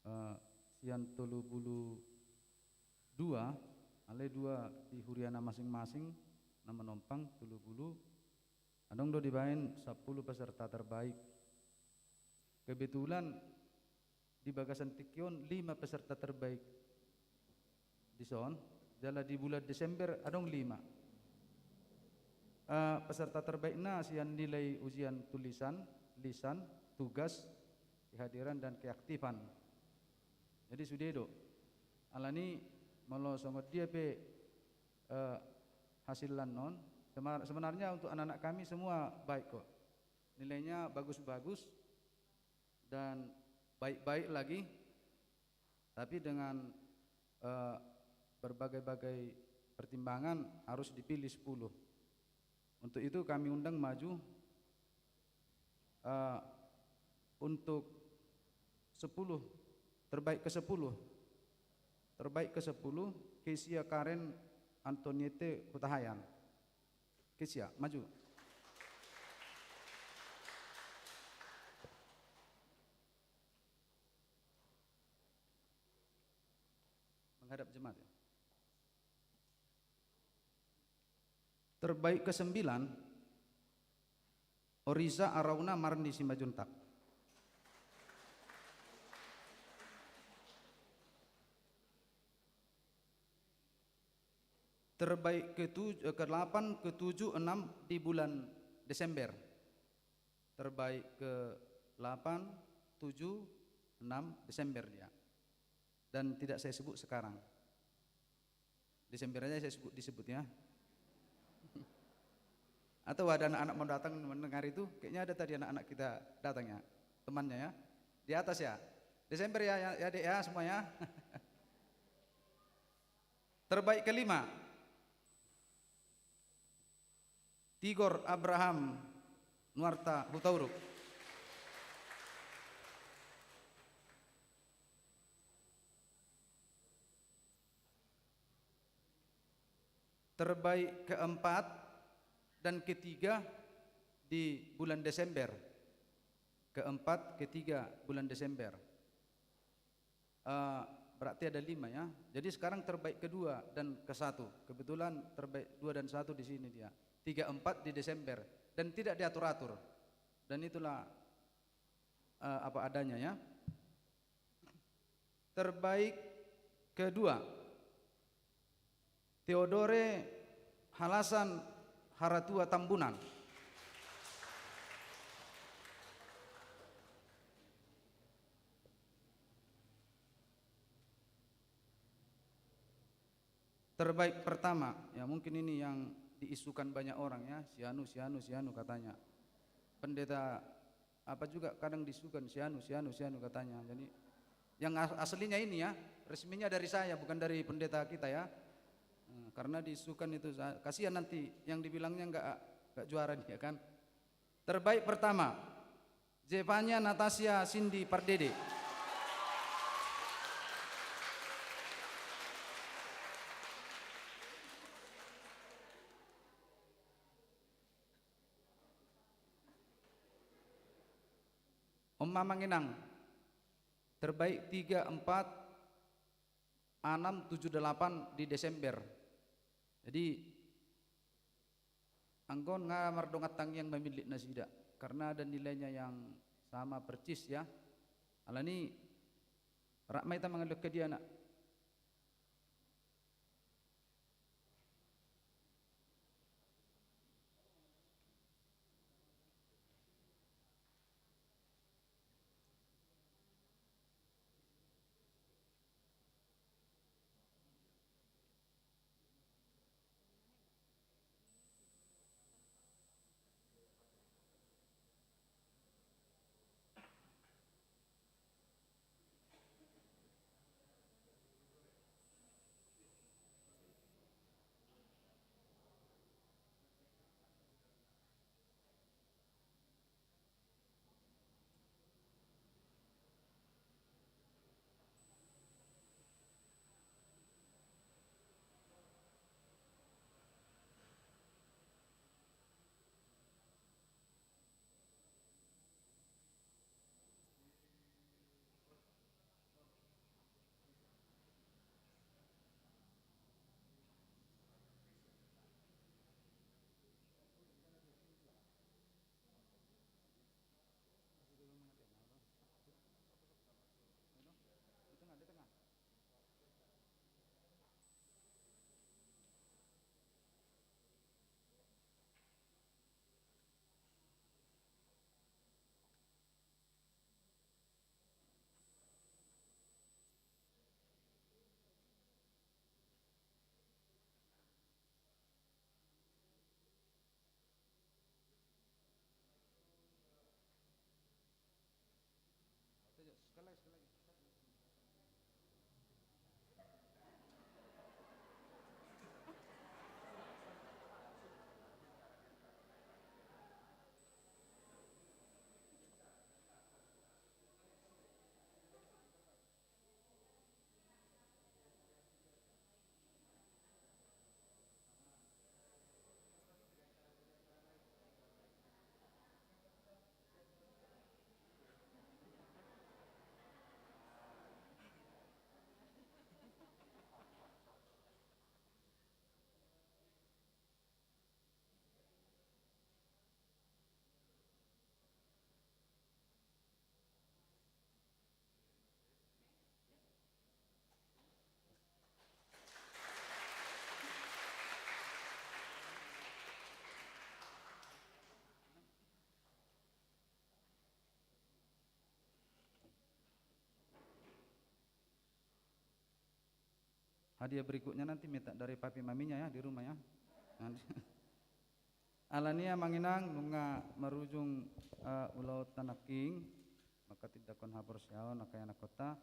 eh, sian tolu pulu dua, alai dua di huriana masing-masing, na manompang tolu pulu, adong do dibaen sampulu peserta terbaik. Kebetulan di bagasan tingki on lima peserta terbaik dison, jala di bulan Desember adong lima. Eh, peserta terbaikna sian nilai ujian tulisan, lisan, tugas, kehadiran, dan keaktifan. Jadi sude do. Alani molo songon dia pe, eh, hasilna on, semar-, sebenarnya untuk anak-anak kami semua baik kok. Nilainya bagus-bagus dan baik-baik lagi, tapi dengan, eh, berbagai-bagai pertimbangan harus dipilih sepuluh. Untuk itu kami undang maju, eh, untuk sepuluh, terbaik ke sepuluh. Terbaik ke sepuluh, Kesia Karen Antoniete Hutahaean. Kesia, maju. Menghadap jemaat, ya. Terbaik kesembilan, Orisa Arauna Marni Simanjuntak. Terbaik ketuj-, eh, kedelapan, ketujuh, enam di bulan Desember. Terbaik kedelapan, tujuh, enam Desember dia. Dan tidak saya sebut sekarang. Desember aja saya sebut, disebut ya. Atau ada anak-anak mau datang mendengar itu, kayaknya ada tadi anak-anak kita datang ya, temannya ya. Di atas ya. Desember ya, ya, ya, Dek ya, semua ya. Terbaik kelima, Tigor Abraham Nuarta Hutauruk. Terbaik keempat dan ketiga di bulan Desember. Keempat, ketiga bulan Desember. Eh, berarti ada lima ya. Jadi sekarang terbaik kedua dan ke satu. Kebetulan terbaik dua dan satu di sini dia. Tiga, empat di Desember. Dan tidak diatur-atur. Dan itulah, eh, apa adanya ya. Terbaik kedua, Theodore Halasan Haratua Tambunan. Terbaik pertama, ya mungkin ini yang diisukan banyak orang ya, si anu, si anu, si anu katanya. Pendeta apa juga kadang diisukan si anu, si anu, si anu katanya. Jadi yang as-, aslinya ini ya, resminya dari saya, bukan dari pendeta kita ya. Eh, karena diisukan itu, sa-, kasihan nanti yang dibilangnya nggak, nggak juara dia kan. Terbaik pertama, Zevanya Natasia Sindi Pardede. Om Mamang Inang, terbaik tiga, empat, enam, tujuh, delapan di Desember. Jadi, anggo on nga mardongan tangiang mamillit nasida, karena ada nilainya yang sama percis ya. Alani, rap ma hita mangalehon hadiahna. Hadiah berikutnya nanti minta dari papi maminya ya, di rumah ya. Nanti. Alani i, amang inang, nunga marujung, eh, ulaonta nangkin, manghatindanghon haporseaon angka ianakhonta.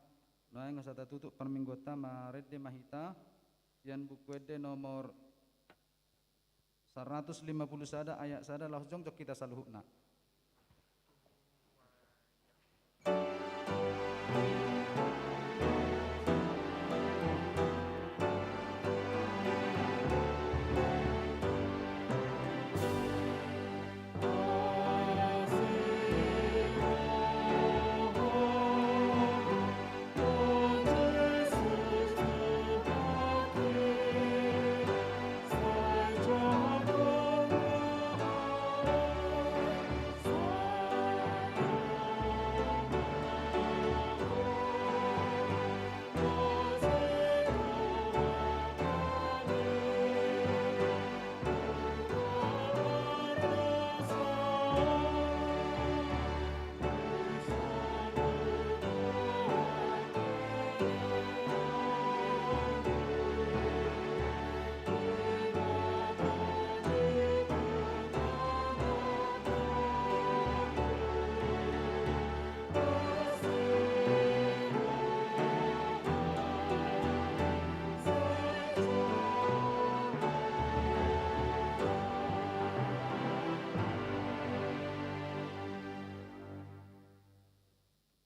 Nuaeng asa tatutup parmingguonta, marende ma hita sian Buku Ende nomor saratus lima puluh sada ayat sada, laos jongjong hita saluhutna.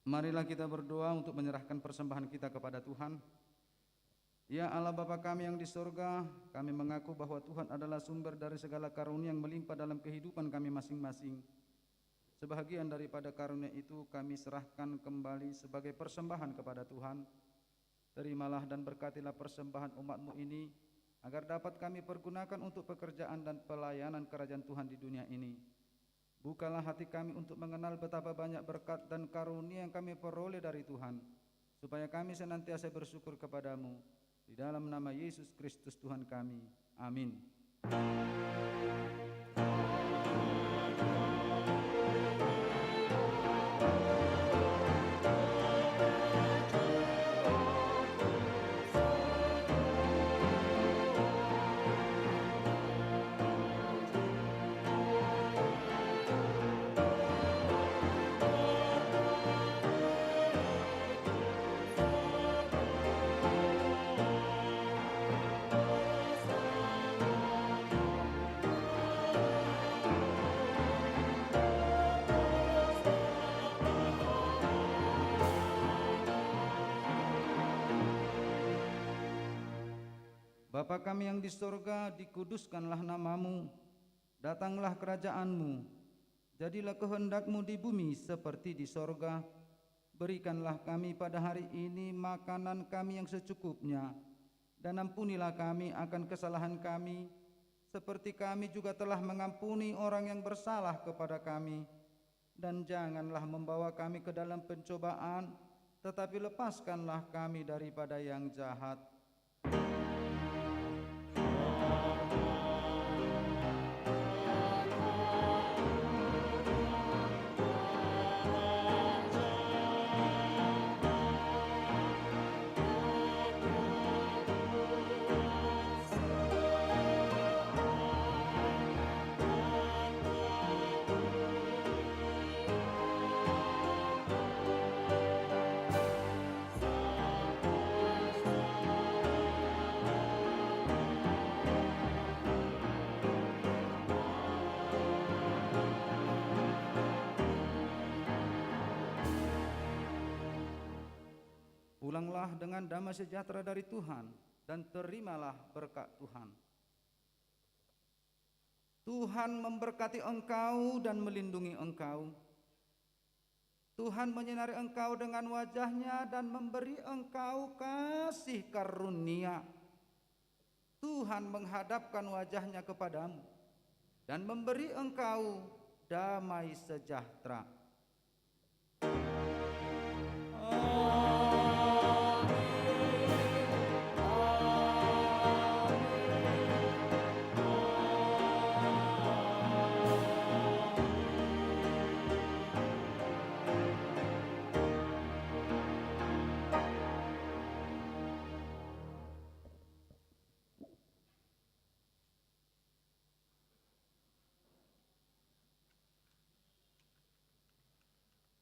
Marilah kita berdoa untuk menyerahkan persembahan kita kepada Tuhan. Ya Allah Bapa kami yang di sorga, kami mengaku bahwa Tuhan adalah sumber dari segala karunia yang melimpah dalam kehidupan kami masing-masing. Sebahagian daripada karunia itu kami serahkan kembali sebagai persembahan kepada Tuhan. Terimalah dan berkatilah persembahan umat-Mu ini, agar dapat kami pergunakan untuk pekerjaan dan pelayanan kerajaan Tuhan di dunia ini. Bukalah hati kami untuk mengenal betapa banyak berkat dan karunia yang kami peroleh dari Tuhan, supaya kami senantiasa bersyukur kepada-Mu. Di dalam nama Yesus Kristus Tuhan kami. Amin. Bapa kami yang di sorga, dikuduskanlah nama-Mu. Datanglah kerajaan-Mu. Jadilah kehendak-Mu di bumi seperti di sorga. Berikanlah kami pada hari ini makanan kami yang secukupnya, dan ampunilah kami akan kesalahan kami, seperti kami juga telah mengampuni orang yang bersalah kepada kami. Dan janganlah membawa kami ke dalam pencobaan, tetapi lepaskanlah kami daripada yang jahat. Pulanglah dengan damai sejahtera dari Tuhan, dan terimalah berkat Tuhan. Tuhan memberkati engkau dan melindungi engkau. Tuhan menyinari engkau dengan wajah-Nya dan memberi engkau kasih karunia. Tuhan menghadapkan wajah-Nya kepadamu dan memberi engkau damai sejahtera.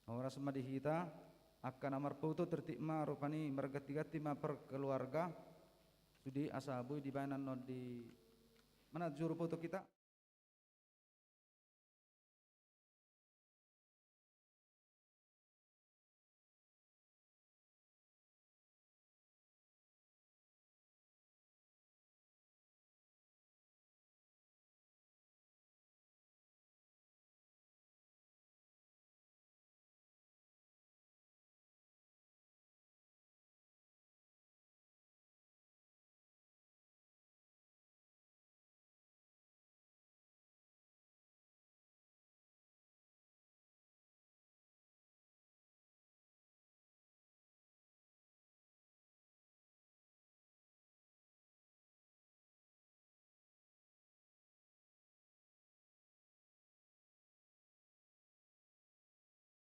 Horas ma di hita, angka na marphoto tertib ma rupani, marganti-ganti ma per keluarga. Sude asa boi dibaen annon di mana juru foto kita.